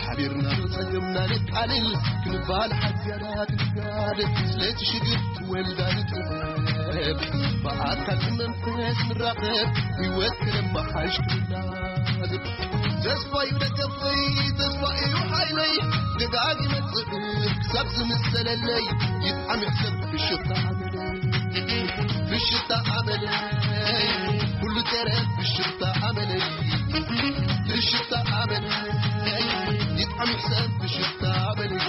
ሓቢርና ዶ ጸገምና ነቃልል፣ ክንባል ሓዝያና ክንጋደል። ስለቲ ሽግር ትወልዳ ንጥበብ፣ ብኣካል ብመንፈስ ንራኸብ፣ ህይወት ክነመሓሽ ክንላዘብ። ተስፋ እዩ ደገፈይ፣ ተስፋ እዩ ሓይለይ፣ ደጋጊመ ጽዕር ክሳብ ዝምሰለለይ፣ ይጥዓም ይሕሰብ ፍሽኽታ ኣመለይ። ፍሽኽታ ኣመለይ፣ ኩሉ ጸረ ፍሽኽታ ኣመለይ። ፍሽኽታ ኣመለይ፣ ይጥዓም ይሕሰብ ፍሽኽታ ኣመለይ።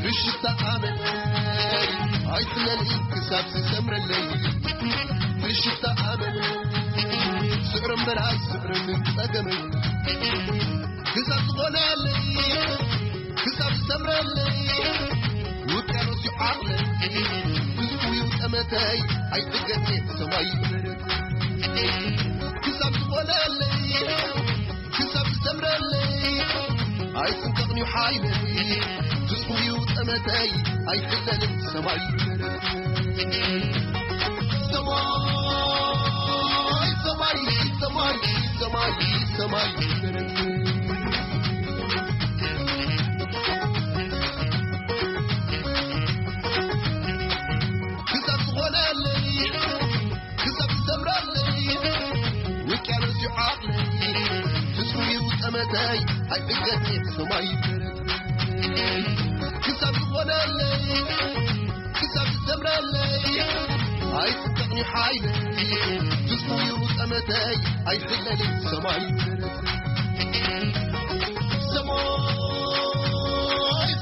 ፍሽኽታ ኣመለይ፣ ኣይሕለልን ክሳብ ዝሰምረለይ። ፍሽኽታ ኣመለይ፣ ስዕሮ እምበር ኣይስዕርን ጸገመይ። ክሳብ ዝኾነለይ፣ ክሳብ ዝሰምረለይ፣ ውቅያኖስ እዩ ዓቕለይ። ብዙሕ እዩ ጠመተይ፣ ኣይጥገን እየ ሰማይ መሬት። ክሳብ ዝኾነለይ፣ ክሳብ ዝሰምረለይ፣ ኣይጽንቀቕን እዩ ሓይለይ። ብዙሕ እዩ ጠመተይ፣ ኣይሕለልን ሰማይ መሬት። ሰማይ፣ ሰማይ፣ ሰማይ፣ ሰማይ፣ ሰማይ። ክሳብ ዝኾነለይ፣ ክሳብ ዝሰምረለይ፣ ውቅያኖስ እዩ ዓቕለይ። ፍጹም እዩ ጠመተይ፣ ኣይዕገት ሰማይ ይበረድ። ክሳብ ዝኾነለይ፣ ኣይትጠቕኒ ሓይለይ፣ ትስፉዩ ጠመተይ ኣይትለሊ ሰማይ ደረሰ። ሰማይ፣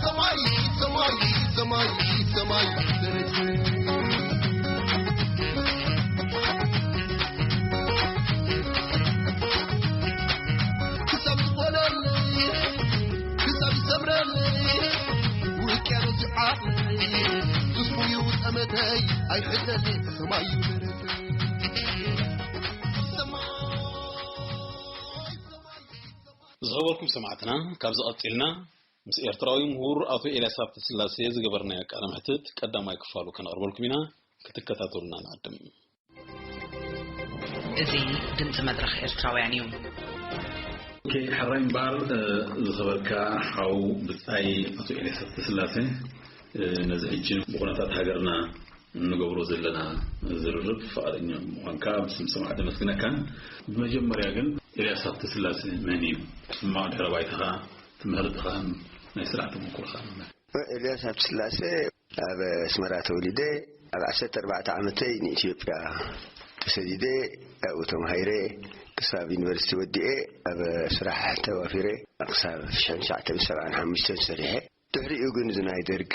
ሰማይ፣ ሰማይ፣ ሰማይ፣ ሰማይ ደረሰ። ክሳብ ዝኾነለይ፣ ክሳብ ዝሰምረለይ፣ ውቅያኖስ ይዓለይ፣ ትስፉዩ ጠመተይ ኣይሕለሊ ሰማይ ደረሰ። ዝኸበርኩም ሰማዕትና፣ ካብዚ ቀጺልና ምስ ኤርትራዊ ምሁር ኣቶ ኤልያስ ሃብተስላሴ ዝገበርናዮ ቃለ መሕትት ቀዳማይ ክፋሉ ከነቕርበልኩም ኢና። ክትከታተሉና ንዕድም። እዚ ድምጺ መድረኽ ኤርትራውያን እዩ። ኦኬ፣ ሕራይ እምበኣር፣ እ፣ ዝኸበርካ ሓው ብጻይ ኣቶ ኤልያስ ሃብተስላሴ፣ እ፣ ነዚ ሕጂ ብኹነታት ሃገርና እንገብሮ ዘለና ዝርርብ ፍቓደኛ ምዃንካ ብስም ሰማዕቲ ኣመስግነካን። ብመጀመርያ ግን ኤልያስ ሃብተስላሴ መን እዩ? ሕማቕ ድሕረ ባይታኻ፣ ትምህርትኻን ናይ ስራሕ ተመኩሮኻን። ኤልያስ ሃብተስላሴ፣ ኣብ ኣስመራ ተወሊደ፣ ኣብ ዓሰርተ ኣርባዕተ ዓመተይ ንኢትዮጵያ ተሰዲደ፣ ኣብኡ ተማሂረ፣ ክሳብ ዩኒቨርሲቲ ወዲኤ፣ ኣብ ስራሕ ተዋፊረ፣ ክሳብ ሽሕን ትሽዓተ ሚእትን ሰብዓን ሓሙሽተን ሰሪሐ። ድሕሪኡ ግን እዚ ናይ ደርግ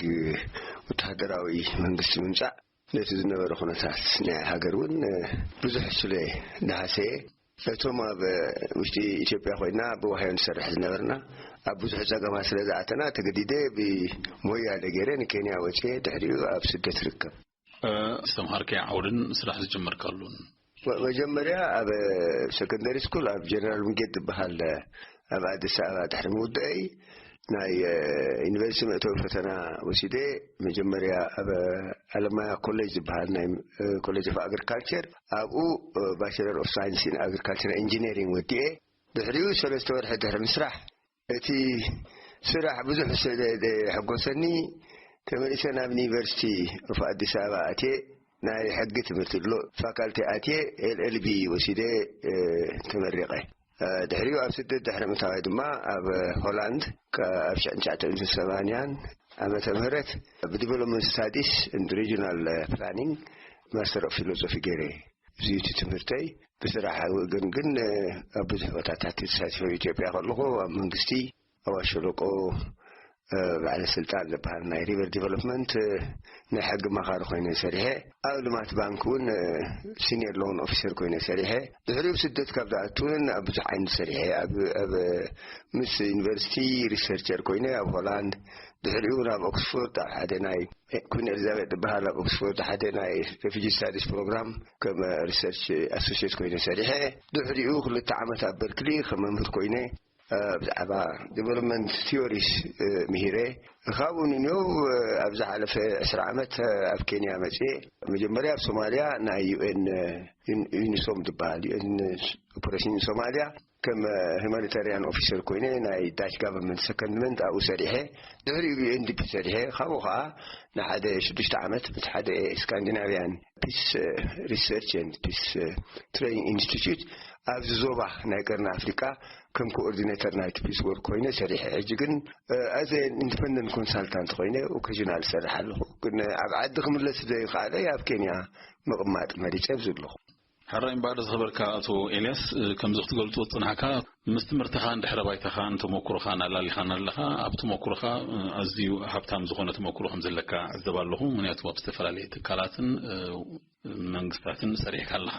ወተሃደራዊ መንግስቲ ምምጻእ፣ ነቲ ዝነበረ ኩነታት ናይ ሃገር እውን ብዙሕ ስለ ዝሃሰየ፣ ነቶም ኣብ ውሽጢ ኢትዮጵያ ኮይና ብዋህዮ ንሰርሕ ዝነበርና ኣብ ብዙሕ ጸገማት ስለ ዝኣተና፣ ተገዲደ ብሞያለ ገይረ ንኬንያ ወጽየ፣ ድሕሪኡ ኣብ ስደት ርከብ። እ፣ ዝተምሃርካዮ ዓውድን ስራሕ ዝጀመርካሉን? መ-፣ መጀመርያ ኣብ ሰከንደሪ ስኩል ኣብ ጀነራል ምንጌት ዝበሃል ኣብ ኣዲስ ኣበባ ድሕሪ ምውዳእይ፣ ናይ፣ እ፣ ዩኒቨርሲቲ መእተዊ ፈተና ወሲደ። መጀመርያ ኣብ ኣለማያ ኮሌጅ ዝበሃል ናይ፣ እ፣ ኮሌጅ ኦፍ ኣግሪካልቸር፣ ኣብኡ፣ እ፣ ባችለር ኦፍ ሳይንስ ኢን ኣግሪካልቸር ኢንጂነሪንግ ወዲኤ። ድሕሪኡ ሰለስተ ወርሒ ድሕሪ ምስራሕ፣ እቲ ስራሕ ብዙሕ ስለ ዘየሐጎሰኒ፣ ተመሊሰ ናብ ዩኒቨርሲቲ ኦፍ ኣዲስ ኣበባ ኣትየ፣ ናይ ሕጊ ትምህርቲ ሎ ፋካልቲ ኣትየ፣ ኤል ኤል ቢ ወሲደ፣ እ፣ ተመሪቐ። እ፣ ድሕሪኡ ኣብ ስደት ድሕሪ ምእታዋይ ድማ ኣብ ሆላንድ፣ ከ-፣ ኣብ ሽሕን ትሽዓተ ሚእትን ሰማንያን ዓመተ ምህረት ብዲቨሎፕመንት ስታዲስ ኤንድ ሪጅናል ፕላኒንግ ማስተር ኦፍ ፊሎሶፊ ገይረ። እዚ እዩ እቲ ትምህርተይ። ብስራሕ ግን፣ ግን፣ እ፣ ኣብ ብዙሕ ቦታታት ተሳቲፈ። ኣብ ኢትዮጵያ ከለኹ ኣብ መንግስቲ፣ ኣብ ኣሸለቆ፣ እ፣ ባዕለ ስልጣን ዝበሃል ናይ ሪቨር ዲቨሎፕመንት፣ እ፣ ናይ ሕጊ ኣማኻሪ ኮይነ ሰሪሐ። ኣብ ልማት ባንክ እውን፣ እ፣ ሲኒየር ሎን ኦፊሰር ኮይነ ሰሪሐ። ድሕሪኡ ስደት ካብ ዝኣቱ እውን ኣብ ብዙሕ ዓይነት ሰሪሐ። ኣብ፣ ኣብ፣ ምስ ዩኒቨርሲቲ ሪሰርቸር ኮይነ ኣብ ሆላንድ፣ ድሕሪኡ እውን ኣብ ኦክስፎርድ ኣብ ሓደ ናይ፣ እ፣ ኩን ኤልዛቤት ዝበሃል ኣብ ኦክስፎርድ ሓደ ናይ ሬፊጂ ስታዲስ ፕሮግራም ከም ሪሰርች ኣሶሲየት ኮይነ ሰሪሐ። ድሕሪኡ ክልተ ዓመት ኣብ በርክሊ ከም መምህር ኮይነ፣ እ፣ ብዛዕባ ዲቨሎፕመንት ቲዮሪስ፣ እ፣ ምሂረ። ካብኡ ንንዮው፣ እ፣ ኣብ ዝሓለፈ ዕስራ ዓመት፣ እ፣ ኣብ ኬንያ መጽየ። መጀመርያ ኣብ ሶማልያ ናይ ዩ ኤን፣ እ፣ ዩን-፣ ዩኒሶም ዝበሃል፣ ዩ ኤን ኦፕሬሽን ሶማልያ ከም፣ እ፣ ሁማኒታሪያን ኦፊሰር ኮይነ ናይ ዳች ጋቨርንመንት ሰከንድመንት ኣብኡ ሰሪሐ። ድሕሪኡ ብ ዩ ኤን ዲ ፒ ሰሪሐ። ካብኡ ኸዓ ንሓደ ሽዱሽተ ዓመት ምስ ሓደ ስካንዲናቪያን ፒስ፣ እ፣ ሪሰርች ኤንድ ፒስ፣ እ፣ ትሬኒንግ ኢንስቲትዩት ኣብዚ ዞባ ናይ ቀርኒ ኣፍሪቃ ከም ኮኦርዲኔተር ናይቲ ፒስ ወርክ ኮይነ ሰሪሐ። ሕጂ ግን፣ እ፣ ኣዘ ኢንዲፐንደንት ኮንሳልታንት ኮይነ ኦኬዥናል እሰርሕ ኣለኹ። ግን ኣብ ዓዲ ክምለስ ዘይከኣለ ኣብ ኬንያ ምቕማጥ መሪጸ ኣብዚ ኣለኹ። ሕራይ እምበኣር ዝኸበርካ ኣቶ ኤልያስ፣ እ፣ ከምዚ ክትገልጾ ዝጸናሕካ፣ ምስ ትምህርትኻን ድሕረ ባይታኻን ተመኩሮኻን ኣላሊኻን ኣለኻ። ኣብ ተመኩሮኻ፣ እ፣ ኣዝዩ ሃብታም ዝኾነ ተመኩሮ ከም ዘለካ ዕዘብ ኣለኹ። ምኽንያቱ ኣብ ዝተፈላለየ ትካላትን፣ እ፣ መንግስታትን ሰሪሕካ ኣለኻ።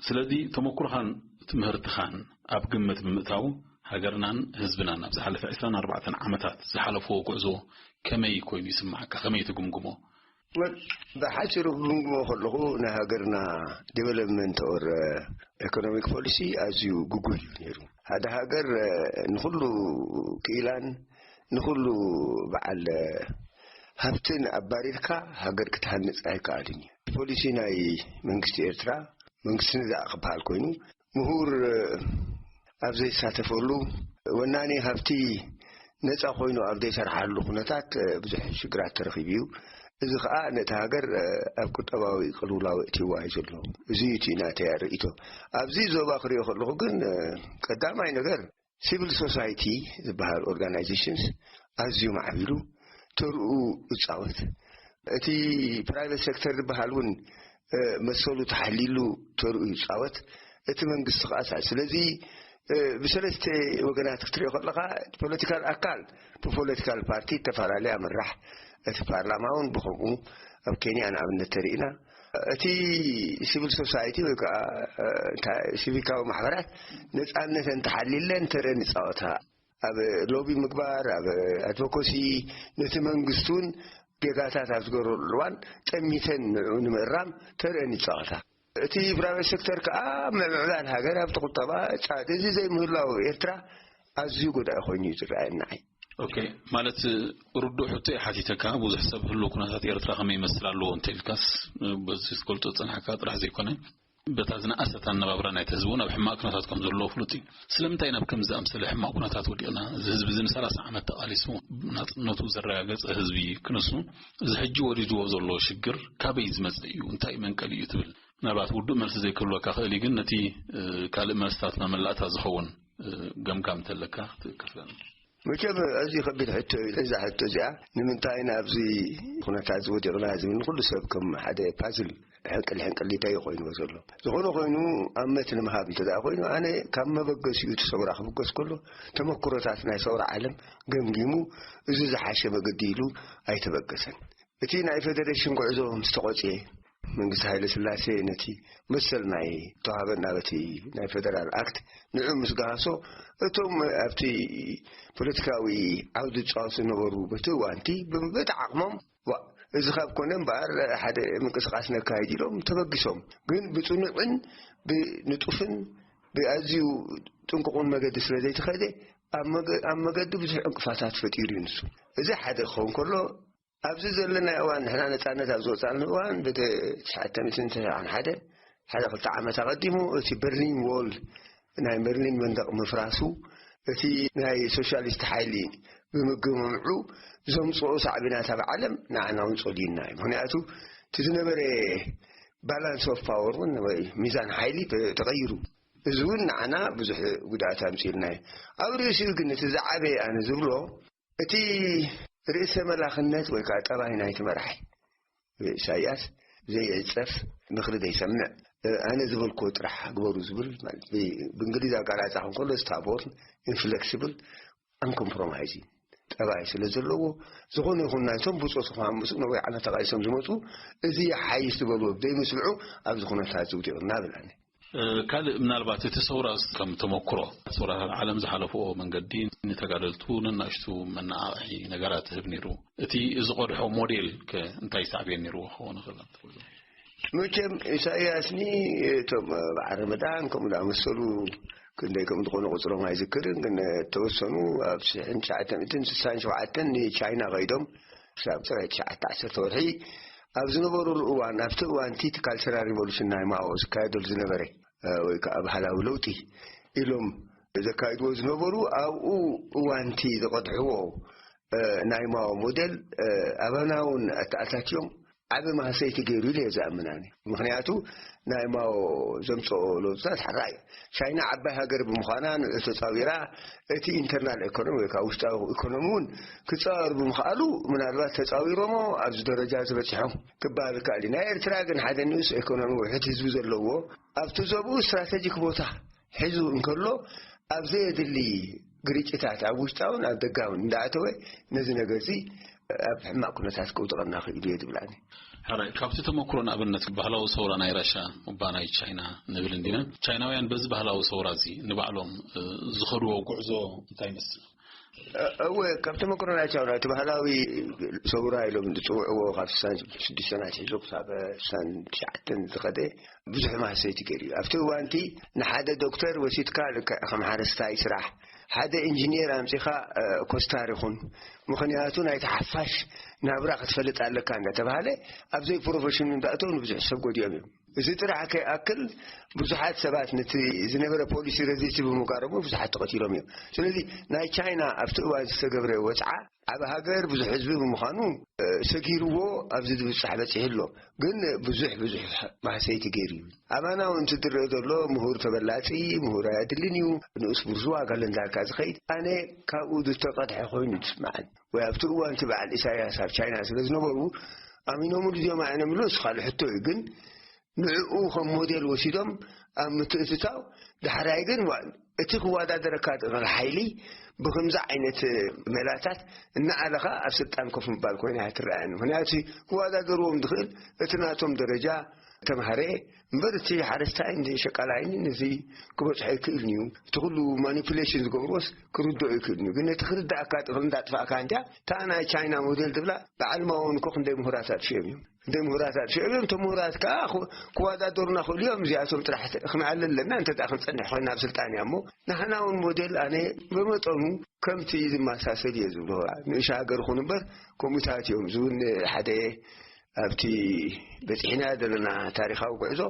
ስለዚ ተመኩሮኻን ትምህርትኻን ኣብ ግምት ብምእታው፣ ሃገርናን ህዝብናን ኣብ ዝሓለፈ ዕስራን ኣርባዕተን ዓመታት ዝሓለፍዎ ጉዕዞ ከመይ ኮይኑ ይስምዓካ? ከመይ ትግምግሞ? ወ-፣ ብሓጺሩ ክግምግሞ ከለኹ፣ ናይ ሃገርና ዲቨሎፕመንት ኦር ኢኮኖሚክ ፖሊሲ ኣዝዩ ግጉይ እዩ ነይሩ። ሓደ ሃገር፣ እ፣ ንኹሉ ክኢላን ንኹሉ በዓል፣ እ፣ ሃብትን ኣባሪርካ ሃገር ክትሃንጽ ኣይከኣልን እዩ። ፖሊሲ ናይ መንግስቲ ኤርትራ፣ መንግስቲ ንዛዕ ክበሃል ኮይኑ፣ ምሁር፣ እ፣ ኣብ ዘይሳተፈሉ፣ ወናኒ ሃብቲ ነጻ ኮይኑ ኣብ ዘይሰርሓሉ ኩነታት፣ እ፣ ብዙሕ ሽግራት ተረኺቡ እዩ። እዚ ኸኣ ነቲ ሃገር፣ እ፣ ኣብ ቁጠባዊ ቅልውላው እትይዋ እዩ ዘሎ። እዚ እዩ እቲ ናተይ ርእይቶ። ኣብዚ ዞባ ክሪኦ ከለኹ ግን፣ እ፣ ቀዳማይ ነገር ሲቪል ሶሳይቲ ዝበሃል ኦርጋናይዜሽንስ ኣዝዩ ማዕቢሉ ተርኡ ይጻወት። እቲ ፕራይቬት ሴክተር ዝበሃል እውን መሰሉ ተሓሊሉ ተርኡ ይፃወት። እቲ መንግስቲ ከዓ ሳ ስለዚ ብሰለስተ ወገናት ክትሪኦ ከለካ ፖለቲካል ኣካል ብፖለቲካል ፓርቲ ተፈላለያ ምራሕ፣ እቲ ፓርላማ እውን ብከምኡ ኣብ ኬንያ ንኣብነት ተርኢና። እቲ ሲቪል ሶሳይቲ ወይ ከዓ ሲቪካዊ ማሕበራት ነፃነተን ተሓሊለን ተረን ይፃወታ። ኣብ ሎቢ ምግባር፣ ኣብ ኣድቮኮሲ፣ ነቲ መንግስቲ እውን ጌጋታት ኣብ ዝገበረሉ እዋን ጠሚተን ንዕኡ ንምእራም ተርእን ይጻወታ። እቲ ፕራይቬት ሴክተር ከኣ ምዕብባል ሃገር ኣብቲ ቁጠባ ጫት እዚ ዘይምህላው ኤርትራ ኣዝዩ ጎዳኢ ኮይኑ እዩ ዝረኣየኒ። ኦኬ፣ ማለት ርዱእ ሕቶ እየ ሓቲተካ። ብዙሕ ሰብ ህሉ ኩነታት ኤርትራ ከመይ ይመስል ኣለዎ እንተ ኢልካስ፣ በዚ ዝገልጾ ዝጸናሕካ ጥራሕ ዘይኮነ፣ በታ ዝነኣሰት ኣነባብራ ናይቲ ህዝቢ እውን ኣብ ሕማቕ ኩነታት ከም ዘለዎ ፍሉጥ እዩ። ስለምንታይ ናብ ከምዚ ዝኣምሰለ ሕማቕ ኩነታት ወዲቕና? እዚ ህዝቢ እዚ ንሰላሳ ዓመት ተቓሊሱ ናጽነቱ ዘረጋገጸ ህዝቢ ክንሱ፣ እዚ ሕጂ ወሪድዎ ዘሎ ሽግር ካበይ ዝመጸ እዩ? እንታይ መንቀሊ እዩ ትብል? ምናልባት ውዱእ መልሲ ዘይክህልወካ ክእል እዩ፣ ግን ነቲ ካልእ መልስታት መመላእታ ዝኸውን ገምጋም እንተለካ ክትከፍለና። መቸም ኣዝዩ ከቢድ ሕቶ እዩ። እዛ ሕቶ እዚኣ ንምንታይ ናብዚ ኩነታት ዝወዲቕና ዝብል ንኩሉ ሰብ ከም ሓደ ፓዝል ሕንቅል ሕንቅሊታ እዩ ኮይንዎ ዘሎ። ዝኾነ ኮይኑ ኣመት ንምሃብ እንተ ደኣ ኮይኑ ኣነ ካብ መበገሲኡ እቲ ሰውራ ክብገስ ከሎ ተመክሮታት ናይ ሰውራ ዓለም ገምጊሙ እዚ ዝሓሸ መገዲ ኢሉ ኣይተበገሰን። እቲ ናይ ፌደሬሽን ጉዕዞ ምስ ተቖጽየ መንግስቲ ሃይለ ስላሴ ነቲ መሰል ናይ ተዋህበና በቲ ናይ ፌደራል ኣክት ንዑ ምስ ገሃሶ እቶም ኣብቲ ፖለቲካዊ ዓውዲ ዝጻወቱ ዝነበሩ በቲ እዋንቲ በቲ ዓቕሞም ዋ እዚ ካብ ኮነ እምበኣር ሓደ ምንቅስቃስ ነካይድ ኢሎም ተበጊሶም ግን ብጽኑዕን ብንጡፍን ብኣዝዩ ጥንቁቑን መገዲ ስለ ዘይተኸደ ኣብ መገዲ ብዙሕ ዕንቅፋታት ፈጢሩ እዩ ንሱ። እዚ ሓደ ክኸውን ከሎ ኣብዚ ዘለናዮ እዋን ንሕና ነፃነት ኣብ ዝወፃእሉ እዋን ብትሽዓተ ሚእትን ተስዓን ሓደ ሓደ ክልተ ዓመት ኣቐዲሙ እቲ በርሊን ዎል ናይ በርሊን መንደቕ ምፍራሱ እቲ ናይ ሶሻሊስት ሓይሊ ብምግምምዑ ዘምፅኦ ሳዕቤናት ኣብ ዓለም ንዓና እውን ፀልዩና እዩ። ምክንያቱ እቲ ዝነበረ ባላንስ ኦፍ ፓወር እውን ወይ ሚዛን ሓይሊ ተቐይሩ እዚ እውን ንዓና ብዙሕ ጉድኣት ኣምፅኡልና እዩ። ኣብ ርእሲኡ ግን እቲ ዝዓበየ ኣነ ዝብሎ እቲ ርእሰ መላኽነት ወይ ከዓ ጠባይ ናይቲ መራሒ ኢሳያስ ዘይዕፀፍ ምኽሪ ዘይሰምዕ ኣነ ዝበልክዎ ጥራሕ ግበሩ ዝብል ማለት ብእንግሊዝ ኣጋላፃ ክንከሎ ስታቦርን ኢንፍሌክሲብል ኣንኮምፕሮማይዚንግ ጠባይ ስለ ዘለዎ ዝኾነ ይኹን ናይቶም ብፆት ክማምሱ ነዊሕ ዓመት ተቃይሶም ዝመፁ እዚ ይሓይሽ ዝበልዎ ዘይምስምዑ ኣብዚ ኩነታት ዝውዲቑ እናብል ኣነ ካልእ ምናልባት እቲ ሰውራ ከም ተመክሮ ሰውራታት ዓለም ዝሓለፍኦ መንገዲ ንተጋደልቱ ንናሽቱ መነቓቕሒ ነገራት ህብ ነይሩ። እቲ ዝቐድሖ ሞዴል ከ እንታይ ሳዕቤን ነይርዎ ክኸውን ይኽእል? መቸም ኢሳያስ ኒ እቶም በዓል ረመዳን ከምኡ ዝኣመሰሉ ክንደይ ከም ዝኾኑ ቁፅሮም ኣይዝክርን፣ ግን ተወሰኑ ኣብ ሽሕን ትሽዓተ ሚእትን ስሳን ሸውዓተን ንቻይና ከይዶም ክሳብ ትሽዓተ ዓሰርተ ወርሒ ኣብ ዝነበሩሉ እዋን ኣብቲ እዋን እቲ ካልቸራል ሪቮሉሽን ናይ ማኦ ዝካየደሉ ዝነበረ ወይ ከዓ ባህላዊ ለውጢ ኢሎም ዘካይድዎ ዝነበሩ ኣብኡ እዋንቲ ዝቐድሕዎ ናይ ማኦ ሞዴል ኣባና እውን ኣተኣታትዮም ዓቢ ማህሰይቲ ገይሩ ኢለ እየ ዝኣምን ኣነ። ምኽንያቱ ናይ ማኦ ዘምፅኦ ለውጥታት ሕራይ ቻይና ዓባይ ሃገር ብምዃና ንዑ ተፃዊራ እቲ ኢንተርናል ኢኮኖሚ ወይ ከዓ ውሽጣዊ ኢኮኖሚ እውን ክፃወር ብምኽኣሉ ምናልባት ተፃዊሮሞ ኣብዚ ደረጃ ዝበፂሖም ክበሃል ይከኣል እዩ። ናይ ኤርትራ ግን ሓደ ንኡስ ኢኮኖሚ ውሕድ ህዝቢ ዘለዎ ኣብቲ ዞብኡ ስትራቴጂክ ቦታ ሒዙ እንከሎ ኣብ ዘየድሊ ግርጭታት ኣብ ውሽጣውን ኣብ ደጋውን እንዳኣተወ ነዚ ነገር እዚ ኣብ ሕማቕ ኩነታት ከውድቐና ክኢሉ እየ ዝብል ኣነ። ሕራይ ካብቲ ተመክሮ ንኣብነት ባህላዊ ሰውራ ናይ ራሻ እባ ናይ ቻይና ንብል እንዲና ቻይናውያን በዚ ባህላዊ ሰውራ እዚ ንባዕሎም ዝኸድዎ ጉዕዞ እንታይ ይመስል? እወ ካብ ተመክሮ ናይ ቻይና እቲ ባህላዊ ሰውራ ኢሎም ዝፅውዕዎ ካብ ስሳን ሽዱሽተን ኣትሒዙ ክሳብ ስሳን ትሽዓተን ዝኸደ ብዙሕ ማህሰይቲ ገይሩ እዩ። ኣብቲ እዋንቲ ንሓደ ዶክተር ወሲድካ ልክዕ ከም ሓረስታይ ስራሕ ሓደ ኢንጂኒየር ኣምፂኻ ኮስታር ይኹን ምኽንያቱ ናይቲ ሓፋሽ ናብራ ክትፈልጥ ኣለካ እንዳተባሃለ ኣብዘይ ፕሮፌሽን እንዳእተው ንብዙሕ ሰብ ጎዲኦም እዮም። እዚ ጥራሕ ከይኣክል ብዙሓት ሰባት ነቲ ዝነበረ ፖሊሲ ረዚቲ ብምጋረሙ ብዙሓት ተቐቲሎም እዮም። ስለዚ ናይ ቻይና ኣብቲ እዋን ዝተገብረ ወፅዓ ዓብ ሃገር ብዙሕ ህዝቢ ብምዃኑ ሰጊርዎ ኣብዚ ዝብፃሕ በፂሑ ኣሎ። ግን ብዙሕ ብዙሕ ማህሰይቲ ገይሩ እዩ። ኣባና እውን ትድረእ ዘሎ ምሁር ተበላፂ ምሁር ኣያድልን እዩ። ንኡስ ቡርዝዋ ገለ እንዳልካ ዝኸይድ ኣነ ካብኡ ዝተቐድሐ ኮይኑ ትስምዓኒ። ወይ ኣብቲ እዋን እቲ በዓል ኢሳያስ ኣብ ቻይና ስለ ዝነበሩ ኣሚኖምሉ ድዮም ኣየነምሉ እሱ ካልእ ሕቶ እዩ። ግን ንዕኡ ከም ሞዴል ወሲዶም ኣብ ምትእትታው፣ ዳሕራይ ግን ዋ-፣ እቲ ክወዳደረካ ዝኽእል ሓይሊ ብኸምዚ ዓይነት ሜላታት እናኣለኻ ኣብ ስልጣን ኮፍ ምባል ኮይና ኣይትረኣየኒ። ምኽንያቱ ክወዳደርዎም ዝኽእል እቲ ናቶም ደረጃ ተምሃረ እምበር፣ እቲ ሓረስታይን ሸቃላይን እዚ ክበጽሖ ኣይክእልን እዩ። እቲ ኩሉ ማኒፑሌሽን ዝገብርዎስ ክርድኦ ኣይክእልን እዩ። ግን እቲ ክርዳእካ ጥቕል እንዳጥፋእካ እንዲያ፣ እታ ናይ ቻይና ሞዴል ትብላ፣ በዓል ማዎን እኮ ክንደይ ምሁራት ኣጥፊኦም እዮም። ክንደይ ምሁራት ኣጥፊኦም እዮም። እቶም ምሁራት ከኣ ክወዳደሩና ክእሉ እዮም። እዚኣቶም ጥራሕ ክንኣለ ኣለና፣ እንተ ደኣ ክንጸንሕ ኮይና ኣብ ስልጣን እያ እሞ። ንሕና እውን ሞዴል ኣነ ብመጠኑ ከምቲ ዝመሳሰል እየ ዝብሎ። ንእሽ ሃገር ይኹን እምበር፣ ከምኡታት እዮም። እዚ እውን ሓደ ኣብቲ በጺሕና ዘለና ታሪኻዊ ጉዕዞ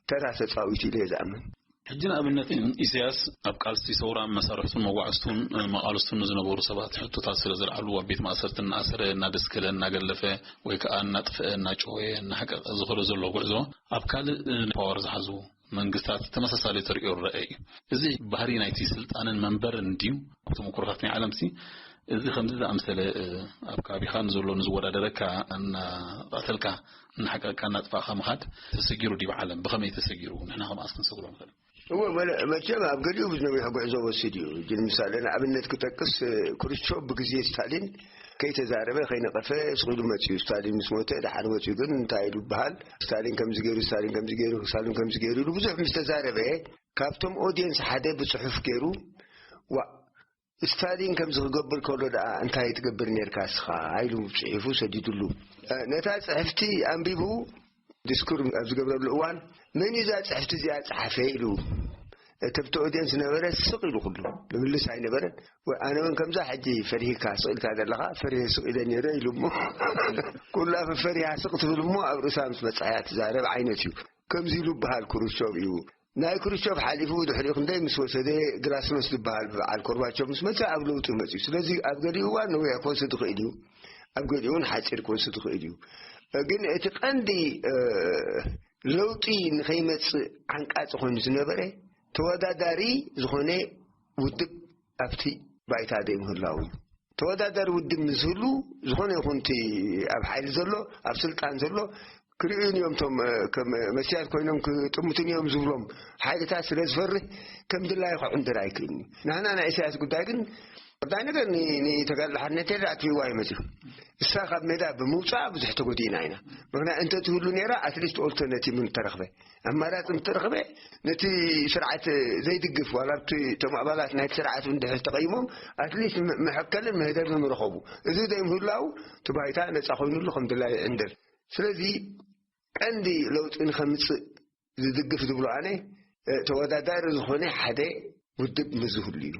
ተራ ተጻዊቱ ኢለ እየ ዝኣምን። ሕጂ ንኣብነት ኢሳያስ ኣብ ቃልሲ ሰውራ መሳርሕቱን መጓዕዝቱን መቓልስቱን ንዝነበሩ ሰባት ሕቶታት ስለ ዘልዓሉ ኣብ ቤት ማእሰርቲ እናኣሰረ፣ እናደስከለ፣ እናገለፈ ወይ ከዓ እናጥፍአ፣ እናጨወየ፣ እናሓቀቐ ዝኸዶ ዘሎ ጉዕዞ ኣብ ካልእ ፓወር ዝሓዙ መንግስታት ተመሳሳሊ ተርእዮ ዝረአ እዩ። እዚ ባህሪ ናይቲ ስልጣንን መንበርን እንድዩ። ኣብ ተመኩሮታት ናይ ዓለምሲ እዚ ከምዚ ዝኣምሰለ ኣብ ከባቢኻ ንዘሎ ንዝወዳደረካ እናቐተልካ እናሓቀቕካ እናጥፋእካ ምኻድ ተሰጊሩ ድዩ ዓለም? ብኸመይ ተሰጊሩ? ንሕና ከማኣስ ክንሰግሮ ንኽእል? እወ፣ መለ-፣ መቸም ኣብ ገሊኡ ብዝነዊሕ ጉዕዞ ወሲድ እዩ። ግን ምሳሌ ንኣብነት ክጠቅስ፣ ክሩስቾቭ ብግዜ ስታሊን ከይተዛረበ ከይነቐፈ ስቕ ኢሉ መፅዩ። ስታሊን ምስ ሞተ ደሓር መፅዩ ግን እንታይ ኢሉ ይበሃል? ስታሊን ከምዚ ገይሩ፣ ስታሊን ከምዚ ገይሩ፣ ስታሊን ከምዚ ገይሩ ኢሉ ብዙሕ ምስ ተዛረበ፣ ካብቶም ኦድየንስ ሓደ ብፅሑፍ ገይሩ፣ ዋ፣ ስታሊን ከምዚ ክገብር ከሎ ደኣ እንታይ ትገብር ነርካ እስኻ? ኢሉ ጽሒፉ ሰዲዱሉ። ነታ ጽሕፍቲ ኣንቢቡ ዲስኩር ኣብ ዝገብረሉ እዋን፣ "መን እዩ እዛ ጽሕፍቲ እዚኣ ጸሓፈ?" ኢሉ። እቲ ኣብቲ ኦድየንስ ዝነበረ ስቕ ኢሉ ኩሉ። ዝምልስ ኣይነበረን። "ወ-፣ ኣነ እውን ከምዛ ሕጂ ፈሪህካ ስቕ ኢልካ ዘለኻ፣ ፈሪሀ ስቕ ኢለ ነይረ" ኢሉ እሞ፣ ኩላ ፈሪሃ ስቕ ትብል እሞ ኣብ ርእሳ ምስ በጽሐ እያ ትዛረብ ዓይነት እዩ። ከምዚ ኢሉ በሃል ክሩስቾቭ እዩ። ናይ ክሩስቾቭ ሓሊፉ ድሕሪኡ ክንደይ ምስ ወሰደ፣ ግላስኖስ ዝበሃል በዓል ኮርባቾቭ ምስ መጸ ኣብ ለውጢ መጽዩ። ስለዚ ኣብ ገሊኡ እዋን ነዊሕ ክወስድ ይኽእል እዩ፣ ኣብ ገሊኡ እውን ሓጺር ክወስድ ይኽእል እዩ። ግን እቲ ቀንዲ፣ እ፣ ለውጢ ንኸይመጽእ ዓንቃጺ ኮይኑ ዝነበረ ተወዳዳሪ ዝኾነ ውድብ ኣብቲ ባይታ ዘይምህላው እዩ። ተወዳዳሪ ውድብ ምስ ዝህሉ፣ ዝኾነ ይኹን እቲ ኣብ ሓይሊ ዘሎ፣ ኣብ ስልጣን ዘሎ ክርእዩን እዮም። እቶም፣ እ፣ ከም መስትያት ኮይኖም ክጥምቱን እዮም ዝብሎም ሓይልታት ስለ ዝፈርህ፣ ከም ድላዩ ክዕንድር ኣይክእልን እዩ። ንሕና ናይ ኢሳያስ ጉዳይ ግን፣ ቀዳይ ነገር ን-፣ ንተጋድሎ ሓርነት ኤርትራ ኣጥፊእዋ እዩ መጺኡ። እሳ ካብ ሜዳ ብምውጻኣ ብዙሕ ተጎዲእና ኢና። ምኽንያት እንተትህሉ ነይራ፣ ኣትሊስት ኦልተርኔቲቭ ምተረኽበ። ኣማራጺ ምተረኽበ፣ ነቲ ስርዓት ዘይድግፍ፣ ዋላ ኣብቲ፣ እቶም ኣባላት ናይቲ ስርዓት እውን ድሕር ተቐይሞም፣ ኣትሊስት ም-፣ መሐከልን መህደርን ምረኸቡ። እዚ ዘይምህላው፣ እቲ ባይታ ነጻ ኮይኑሉ ከም ድላዩ ይዕንድር። ስለዚ ቀንዲ ለውጢ ንኸምጽእ ዝድግፍ ዝብሎ ኣነ፣ እ፣ ተወዳዳሪ ዝኾነ ሓደ ውድብ ምዝህሉ እዩ።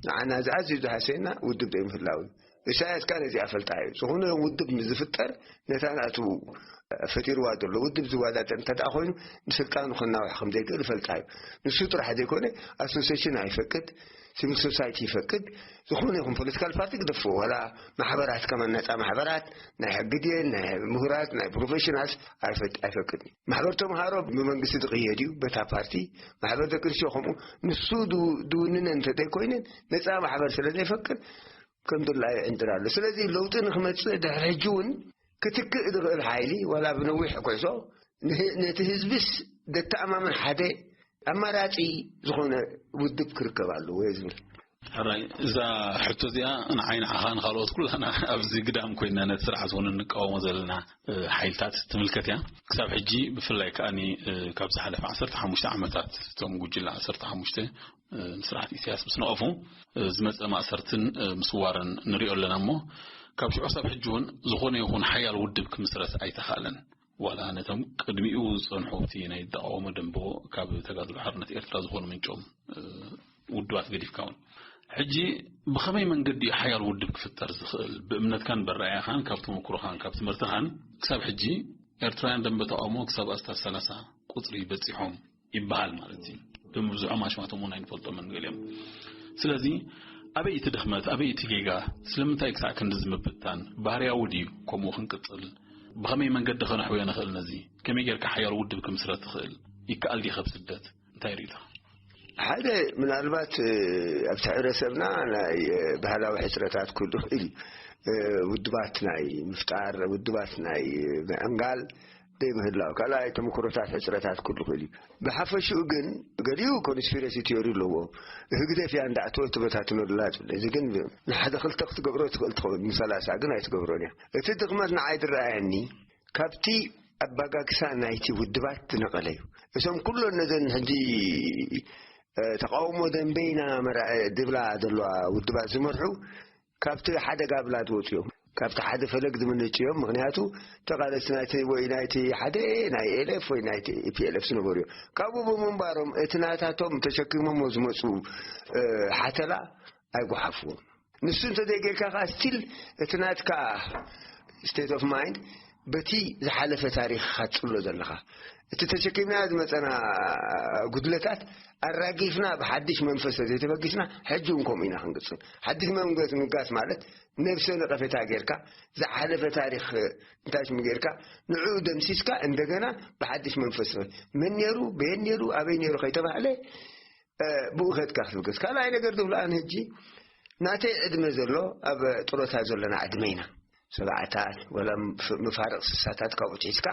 ንዓና እዚ ኣዝዩ ዝሃሰየና ውድብ ዘይምህላው እዩ። ኢሳያስ ከኣ ነዚኣ ፈልጣ እዩ። ዝኾነ ውድብ ምስ ዝፍጠር፣ ነታ ናቱ ፈጢርዋ ዘሎ ውድብ ዝወዳደር እንተ ደኣ ኮይኑ፣ ንስልጣኑ ከናውሕ ከም ዘይክእል ፈልጣ እዩ። ንሱ ጥራሕ ዘይኮነ፣ ኣሶሲሽን ኣይፈቅድ፣ ሲቪል ሶሳይቲ ይፈቅድ፣ ዝኾነ ይኹን ፖለቲካል ፓርቲ ግደፎ፣ ዋላ ማሕበራት ከማን፣ ነጻ ማሕበራት፣ ናይ ሕጊ ድየን፣ ናይ ምሁራት፣ ናይ ፕሮፌሽናልስ ኣይፈ-፣ ኣይፈቅድን። ማሕበር ተምሃሮ ብመንግስቲ ዝቕየድ እዩ፣ በታ ፓርቲ። ማሕበር ደቂ ኣንስትዮ ከምኡ። ንሱ ድው-፣ ድውንነ እንተ ዘይኮይነን፣ ነጻ ማሕበር ስለ ዘይፈቅድ፣ ከም ድላዩ ይዕንድር ኣሎ። ስለዚ ለውጢ ንኽመጽእ ድሕሪ ሕጂ እውን ክትክእ ዝኽእል ሓይሊ፣ ዋላ ብነዊሕ ጉዕዞ፣ ንህ-፣ ነቲ ህዝብስ ዘተኣማምን ሓደ ኣማራጺ ዝኾነ ውድብ ክርከብ ኣለዎ እየ ዝብል። ሕራይ፣ እዛ ሕቶ እዚኣ ንዓይ ንዓኻ ንኻልኦት ኩላና ኣብዚ ግዳም ኮይና ነቲ ስርዓት እውን እንቃወሞ ዘለና፣ እ፣ ሓይልታት ትምልከት እያ። ክሳብ ሕጂ ብፍላይ ከኣኒ፣ እ፣ ካብ ዝሓለፈ ዓሰርተ ሓሙሽተ ዓመታት እቶም ጉጅለ ዓሰርተ ሓሙሽተ፣ እ፣ ንስርዓት ኢሳያስ ምስ ነቐፉ፣ እ፣ ዝመጸ ማእሰርትን፣ እ፣ ምስዋርን ንሪኦ ኣለና እሞ፣ ካብ ሽዑ ክሳብ ሕጂ እውን ዝኾነ ይኹን ሓያል ውድብ ክምስረት ኣይተኻእለን። ዋላ ነቶም ቅድሚኡ ዝጸንሑ ኣብቲ ናይ ተቃውሞ ደንቦ ካብ ተጋድሎ ሓርነት ኤርትራ ዝኾኑ ምንጮም፣ እ፣ ውድባት ገዲፍካ እውን። ሕጂ ብኸመይ መንገዲ እዩ ሓያል ውድብ ክፍጠር ዝኽእል? ብእምነትካን በረኣያኻን፣ ካብ ተመኩሮኻን ካብ ትምህርትኻን፣ ክሳብ ሕጂ ኤርትራውያን ደንበ ተቃውሞ ክሳብ ኣስታት ሰላሳ ቁጽሪ በጺሖም ይበሃል ማለት እዩ። ብምብዝሖም ኣሽማቶም እውን ኣይንፈልጦምን ገሊኦም። ስለዚ ኣበይ እቲ ድኽመት፣ ኣበይ እቲ ጌጋ፣ ስለምንታይ ክሳዕ ክንድዚ ምብትታን? ባህርያዊ ድዩ ከምኡ ክንቅጽል? ብኸመይ መንገዲ ከነሕውዮ ንኽእል ነዚ? ከመይ ጌርካ ሓያል ውድብ ክምስረት ትኽእል? ይከኣል ድዩ ካብ ስደት? እንታይ ርእይቶ? ሓደ፣ ምናልባት፣ እ፣ ኣብቲ ሕብረተሰብና ናይ፣ እ፣ ባህላዊ ሕጽረታት ክህሉ ይኽእል እዩ። እ፣ ውድባት ናይ ምፍጣር፣ ውድባት ናይ ምዕንጋል፣ ዘይምህላው፣ ካልኣይ ተመክሮታት ሕፅረታት ክህሉ ይኽእል እዩ። ብሓፈሽኡ ግን ገሊኡ ኮንስፒረሲ ቲዮሪ ኣለዎ። ህግደፍ እያ እንዳእተወት ትበታትኖ ኣላ ትብል። እዚ ግን ንሓደ ክልተ ክትገብሮ ትኽእል ትኸውን፣ ንሰላሳ ግን ኣይትገብሮን እያ። እቲ ድኽመት ንዓይ ዝረኣየኒ ካብቲ ኣባጋግሳ ናይቲ ውድባት ዝነቐለ እዩ። እዞም ኩሎን ነዘን ሕጂ ተቃውሞ ደንበይና መራ ድብላ ዘለዋ ውድባት ዝመርሑ ካብቲ ሓደ ጋብላ ዝወፁ እዮም። ካብቲ ሓደ ፈለግ ዝምንጭ እዮም። ምክንያቱ ተቃለስቲ ናይቲ ወይ ናይቲ ሓደ ናይ ኤልኤፍ ወይ ናይቲ ፒኤልኤፍ ዝነበሩ እዮም። ካብኡ ብምንባሮም እቲ ናታቶም ተሸኪሞሞ ዝመፁ ሓተላ ኣይጓሓፍዎም። ንሱ እንተዘይጌርካ ከዓ ስቲል እቲ ናትካ ስቴት ኦፍ ማይንድ በቲ ዝሓለፈ ታሪክ ካትፅሎ ዘለካ እቲ ተሸኪምና ዝመፀና ጉድለታት ኣራጊፍና ብሓድሽ መንፈስ ዘይተበጊስና ሕጂ እውን ከምኡ ኢና ክንግፅል። ሓድሽ መንገስ ምጋስ ማለት ነብሰ ነቐፌታ ጌርካ ዝሓለፈ ታሪክ እንታይ ሽሙ ጌርካ ንዕኡ ደምሲስካ እንደገና ብሓድሽ መንፈስ መን ነሩ በየን ነሩ ኣበይ ነሩ ከይተባህለ ብኡ ከድካ ክትብገስ። ካልኣይ ነገር ዝብሎ ኣነ ሕጂ ናተይ ዕድመ ዘሎ ኣብ ጥሮታ ዘለና ዕድመ ኢና። ሰብዓታት ወላ ምፋርቕ ስሳታት ካብኡ ትሒዝካ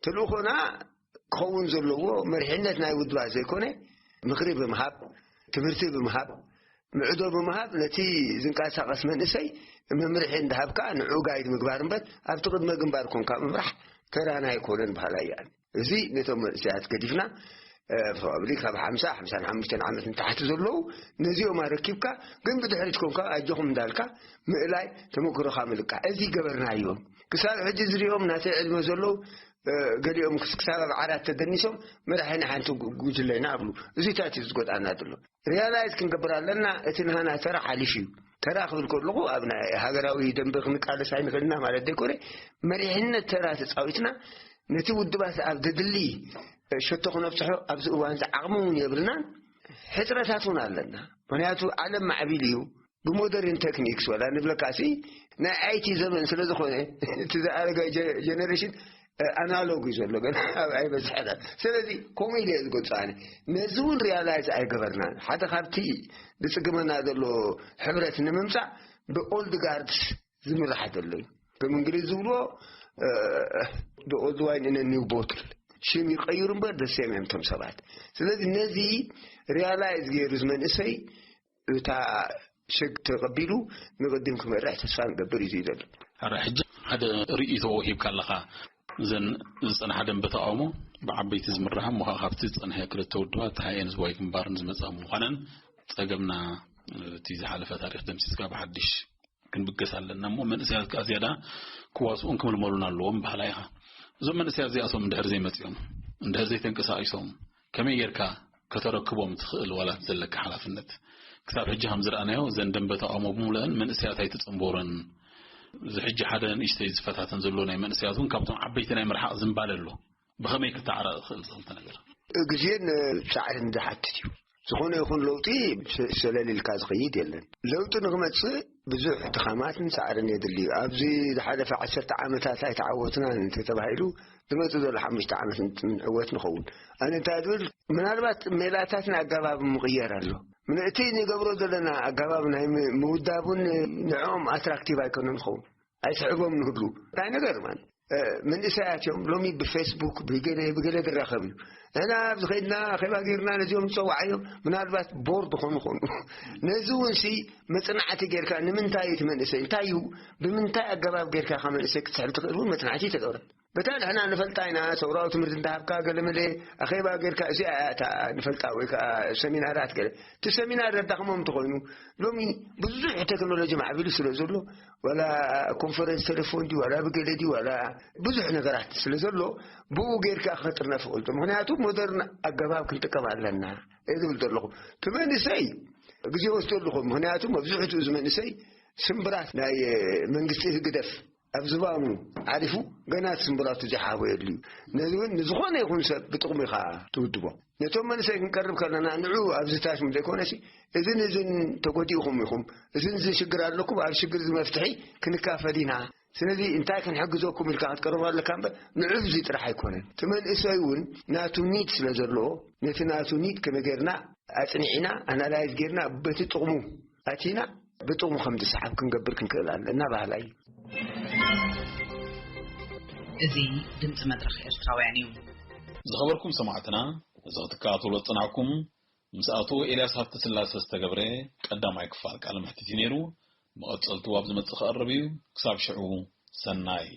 ተልእኾና ክኸውን ዘለዎ መሪሕነት ናይ ውድባት ዘይኮነ ምኽሪ ብምሃብ ትምህርቲ ብምሃብ ምዕዶ ብምሃብ ነቲ ዝንቀሳቐስ መንእሰይ መምርሒ እንዳሃብካ ንዑ ጋይድ ምግባር እምበር ኣብቲ ቅድመ ግንባር ኮንካ ምምራሕ ተራና ኣይኮነን በሃላ እያ። እዚ ነቶም መንእሰያት ገዲፍና ፕሮባብሊ ካብ ሓምሳ ሓምሳን ሓሙሽተን ዓመት ንታሕቲ ዘለዉ ነዚኦም ኣረኪብካ ግን ብድሕሪት ኮንካ ኣጆኹም እንዳልካ ምእላይ ተመክሮኻ ምልቃሕ እዚ ገበርናዮም። ክሳብ ሕጂ ዝሪኦም ናተይ ዕድመ ዘለዉ ገሊኦም ክሳብ ኣብ ዓራት ተደኒሶም መራሒ ንሓንቲ ጉጅለና ኣብሉ። እዚታት እዩ ዝጎድኣና ዘሎ። ሪያላይዝ ክንገብር ኣለና። እቲ ንሃና ተራ ሓሊፍ እዩ። ተራ ክብል ከለኹ ኣብ ናይ ሃገራዊ ደንበ ክንቃለስ ኣይንኽእልና ማለት ዘይኮነ መሪሕነት ተራ ተፃዊትና ነቲ ውድባት ኣብ ዘድሊ ሸቶ ክነብፅሖ ኣብዚ እዋን እዚ ዓቕሚ እውን የብልናን። ሕፅረታት እውን ኣለና። ምክንያቱ ዓለም ማዕቢል እዩ። ብሞደርን ቴክኒክስ ወላ ንብለካሲ ናይ ኣይቲ ዘመን ስለ ዝኾነ እቲ ዝኣረገ ጀነሬሽን ኣናሎግ እዩ ዘሎ ገና ኣብ ኣይበዝሐና። ስለዚ ከምኡ ኢለ እየ ዝገልፆ ኣነ። ነዚ እውን ሪያላይዝ ኣይገበርናን። ሓደ ካብቲ ዝፅግመና ዘሎ ሕብረት ንምምፃእ ብኦልድ ጋርድስ ዝምራሕ ዘሎ እዩ። ከም እንግሊዝ ዝብልዎ ኦልድ ዋይን ኢን ኒው ቦትል ሽም ይቀይሩ እምበር ደሴም እዮም እቶም ሰባት። ስለዚ ነዚ ሪያላይዝ ገይሩ ዝመንእሰይ እታ ሸግ ተቐቢሉ ንቕድም ክመርሕ ተስፋ ንገብር እዩ ዝብል ዘሎ። ሕጂ ሓደ ርእይቶ ሂብካ ኣለኻ። እዘን ዝፀንሓ ደንበ ተቃውሞ ብዓበይቲ ዝምራሕ እሞ ካብቲ ዝፀንሐ ክልተ ውድባት ሃየን ዝዋይ ግንባርን ዝመፃ ምዃነን ፀገምና እቲ ዝሓለፈ ታሪክ ደምሲስካ ብሓድሽ ክንብገስ ኣለና እሞ መንእሰያት ከዓ ዝያዳ ክዋስኡን ክምልመሉን ኣለዎም ባህላ ኢኻ። እዞም መንእሰያት እዚኣቶም እንድሕር ዘይመፅኦም እንድሕር ዘይተንቀሳቂሶም ከመይ ጌርካ ከተረክቦም ትኽእል ዋላ ዘለካ ሓላፍነት? ክሳብ ሕጂ ከም ዝረኣናዮ እዘን ደንበ ተቃውሞ ብምሉአን መንእሰያት ኣይተፀንበሩን። እዚ ሕጂ ሓደ ንእሽተይ ዝፈታተን ዘሎ ናይ መንእሰያት እውን ካብቶም ዓበይቲ ናይ ምርሓቕ ዝንባለ ኣሎ። ብኸመይ ክተዓረቕ ይኽእል ዝኽልተ ነገር? ግዜን ፃዕርን ዝሓትት እዩ። ዝኾነ ይኹን ለውጢ ሰለል ኢልካ ዝኸይድ የለን። ለውጢ ንክመፅእ ብዙሕ ድኻማትን ፃዕርን የድልዩ። ኣብዚ ዝሓለፈ ዓሰርተ ዓመታት ኣይተዓወትናን እንተተባሂሉ ዝመፅእ ዘሎ ሓሙሽተ ዓመት ንዕወት ንኸውን። ኣነ እንታይ ዝብል ምናልባት ሜላታትን ኣገባብ ምቕየር ኣሎ። እቲ ንገብሮ ዘለና ኣገባብ ናይ ምውዳቡን ንዕኦም ኣትራክቲቭ ኣይኮነን ይኸውን። ኣይስሕቦም ንህሉ እንታይ ነገር ማለት መንእሰያት እዮም። ሎሚ ብፌስቡክ ብገለ ብገለ ዝራኸብ እዩ። ንሕና ኣብዚ ከይድና ኣኼባ ገይርና ነዚኦም ንፀዋዓዮም ምናልባት ቦርድ ኾኑ ኾኑ ነዚ እውን ሲ መፅናዕቲ ጌርካ ንምንታይ እቲ መንእሰይ እንታይ እዩ ብምንታይ ኣገባብ ጌርካ ካብ መንእሰይ ክትስሕብ ትኽእል እውን መፅናዕቲ ተገብረ። በታ ንሕና ንፈልጣ ኢና ሰውራዊ ትምህርቲ እንዳሃብካ ገለመለ ኣኼባ ጌርካ እዚኣ እያ እታ ንፈልጣ ወይ ከዓ ሰሚናራት ገለ እቲ ሰሚናር ዘዳኽሞም እንተኾይኑ ሎሚ ብዙሕ ቴክኖሎጂ ማዕቢሉ ስለ ዘሎ ዋላ ኮንፈረንስ ቴሌፎን ድዩ ዋላ ብገለ ድዩ ዋላ ብዙሕ ነገራት ስለ ዘሎ ብኡ ጌርካ ክጥርነፍ ይኽእል። ምክንያቱ ሞደርን ኣገባብ ክንጥቀም ኣለና እየ ዝብል ዘለኹ። እቲ መንእሰይ ግዜ ወስደሉ ኹም ምክንያቱ መብዝሕትኡ እዚ መንእሰይ ስምብራት ናይ መንግስቲ ህግደፍ ኣብ ዝባኑ ዓሪፉ ገና እቲ ስምብራቱ ዘይሓወየሉ እዩ። ነዚ እውን ንዝኾነ ይኹን ሰብ ብጥቕሙ ኢኻ ትውድቦ። ነቶም መንእሰይ ክንቀርብ ከለና ንዑ ኣብዚ ታሽሙ ዘይኮነሲ እዝን እዝን ተጎዲእኹም ኢኹም እዝን እዝን ሽግር ኣለኩም ኣብ ሽግር እዚ መፍትሒ ክንካፈል ኢና። ስለዚ እንታይ ክንሕግዘኩም ኢልካ ክትቀርብ ኣለካ እምበር ንዑ እዚ ጥራሕ ኣይኮነን። እቲ መንእሰይ እውን ናቱ ኒድ ስለ ዘለዎ ነቲ ናቱ ኒድ ከመይ ጌርና ኣፅኒዕና ኣናላይዝ ጌርና በቲ ጥቕሙ ኣቲና ብጥቕሙ ከም ዝሰሓብ ክንገብር ክንክእል ኣለና ባህላ እዩ። እዚ ድምፂ መድረኽ ኤርትራውያን እዩ። ዝኸበርኩም ሰማዕትና፣ እዚ ክትከታተሉ ዝጸናሕኩም ምስ ኣቶ ኤልያስ ሃብተስላሰ ዝተገብረ ቀዳማይ ክፋል ቃለ መሕትት እዩ ነይሩ። መቐጸልቱ ኣብ ዝመጽእ ክቐርብ እዩ። ክሳብ ሽዑ፣ ሰናይ።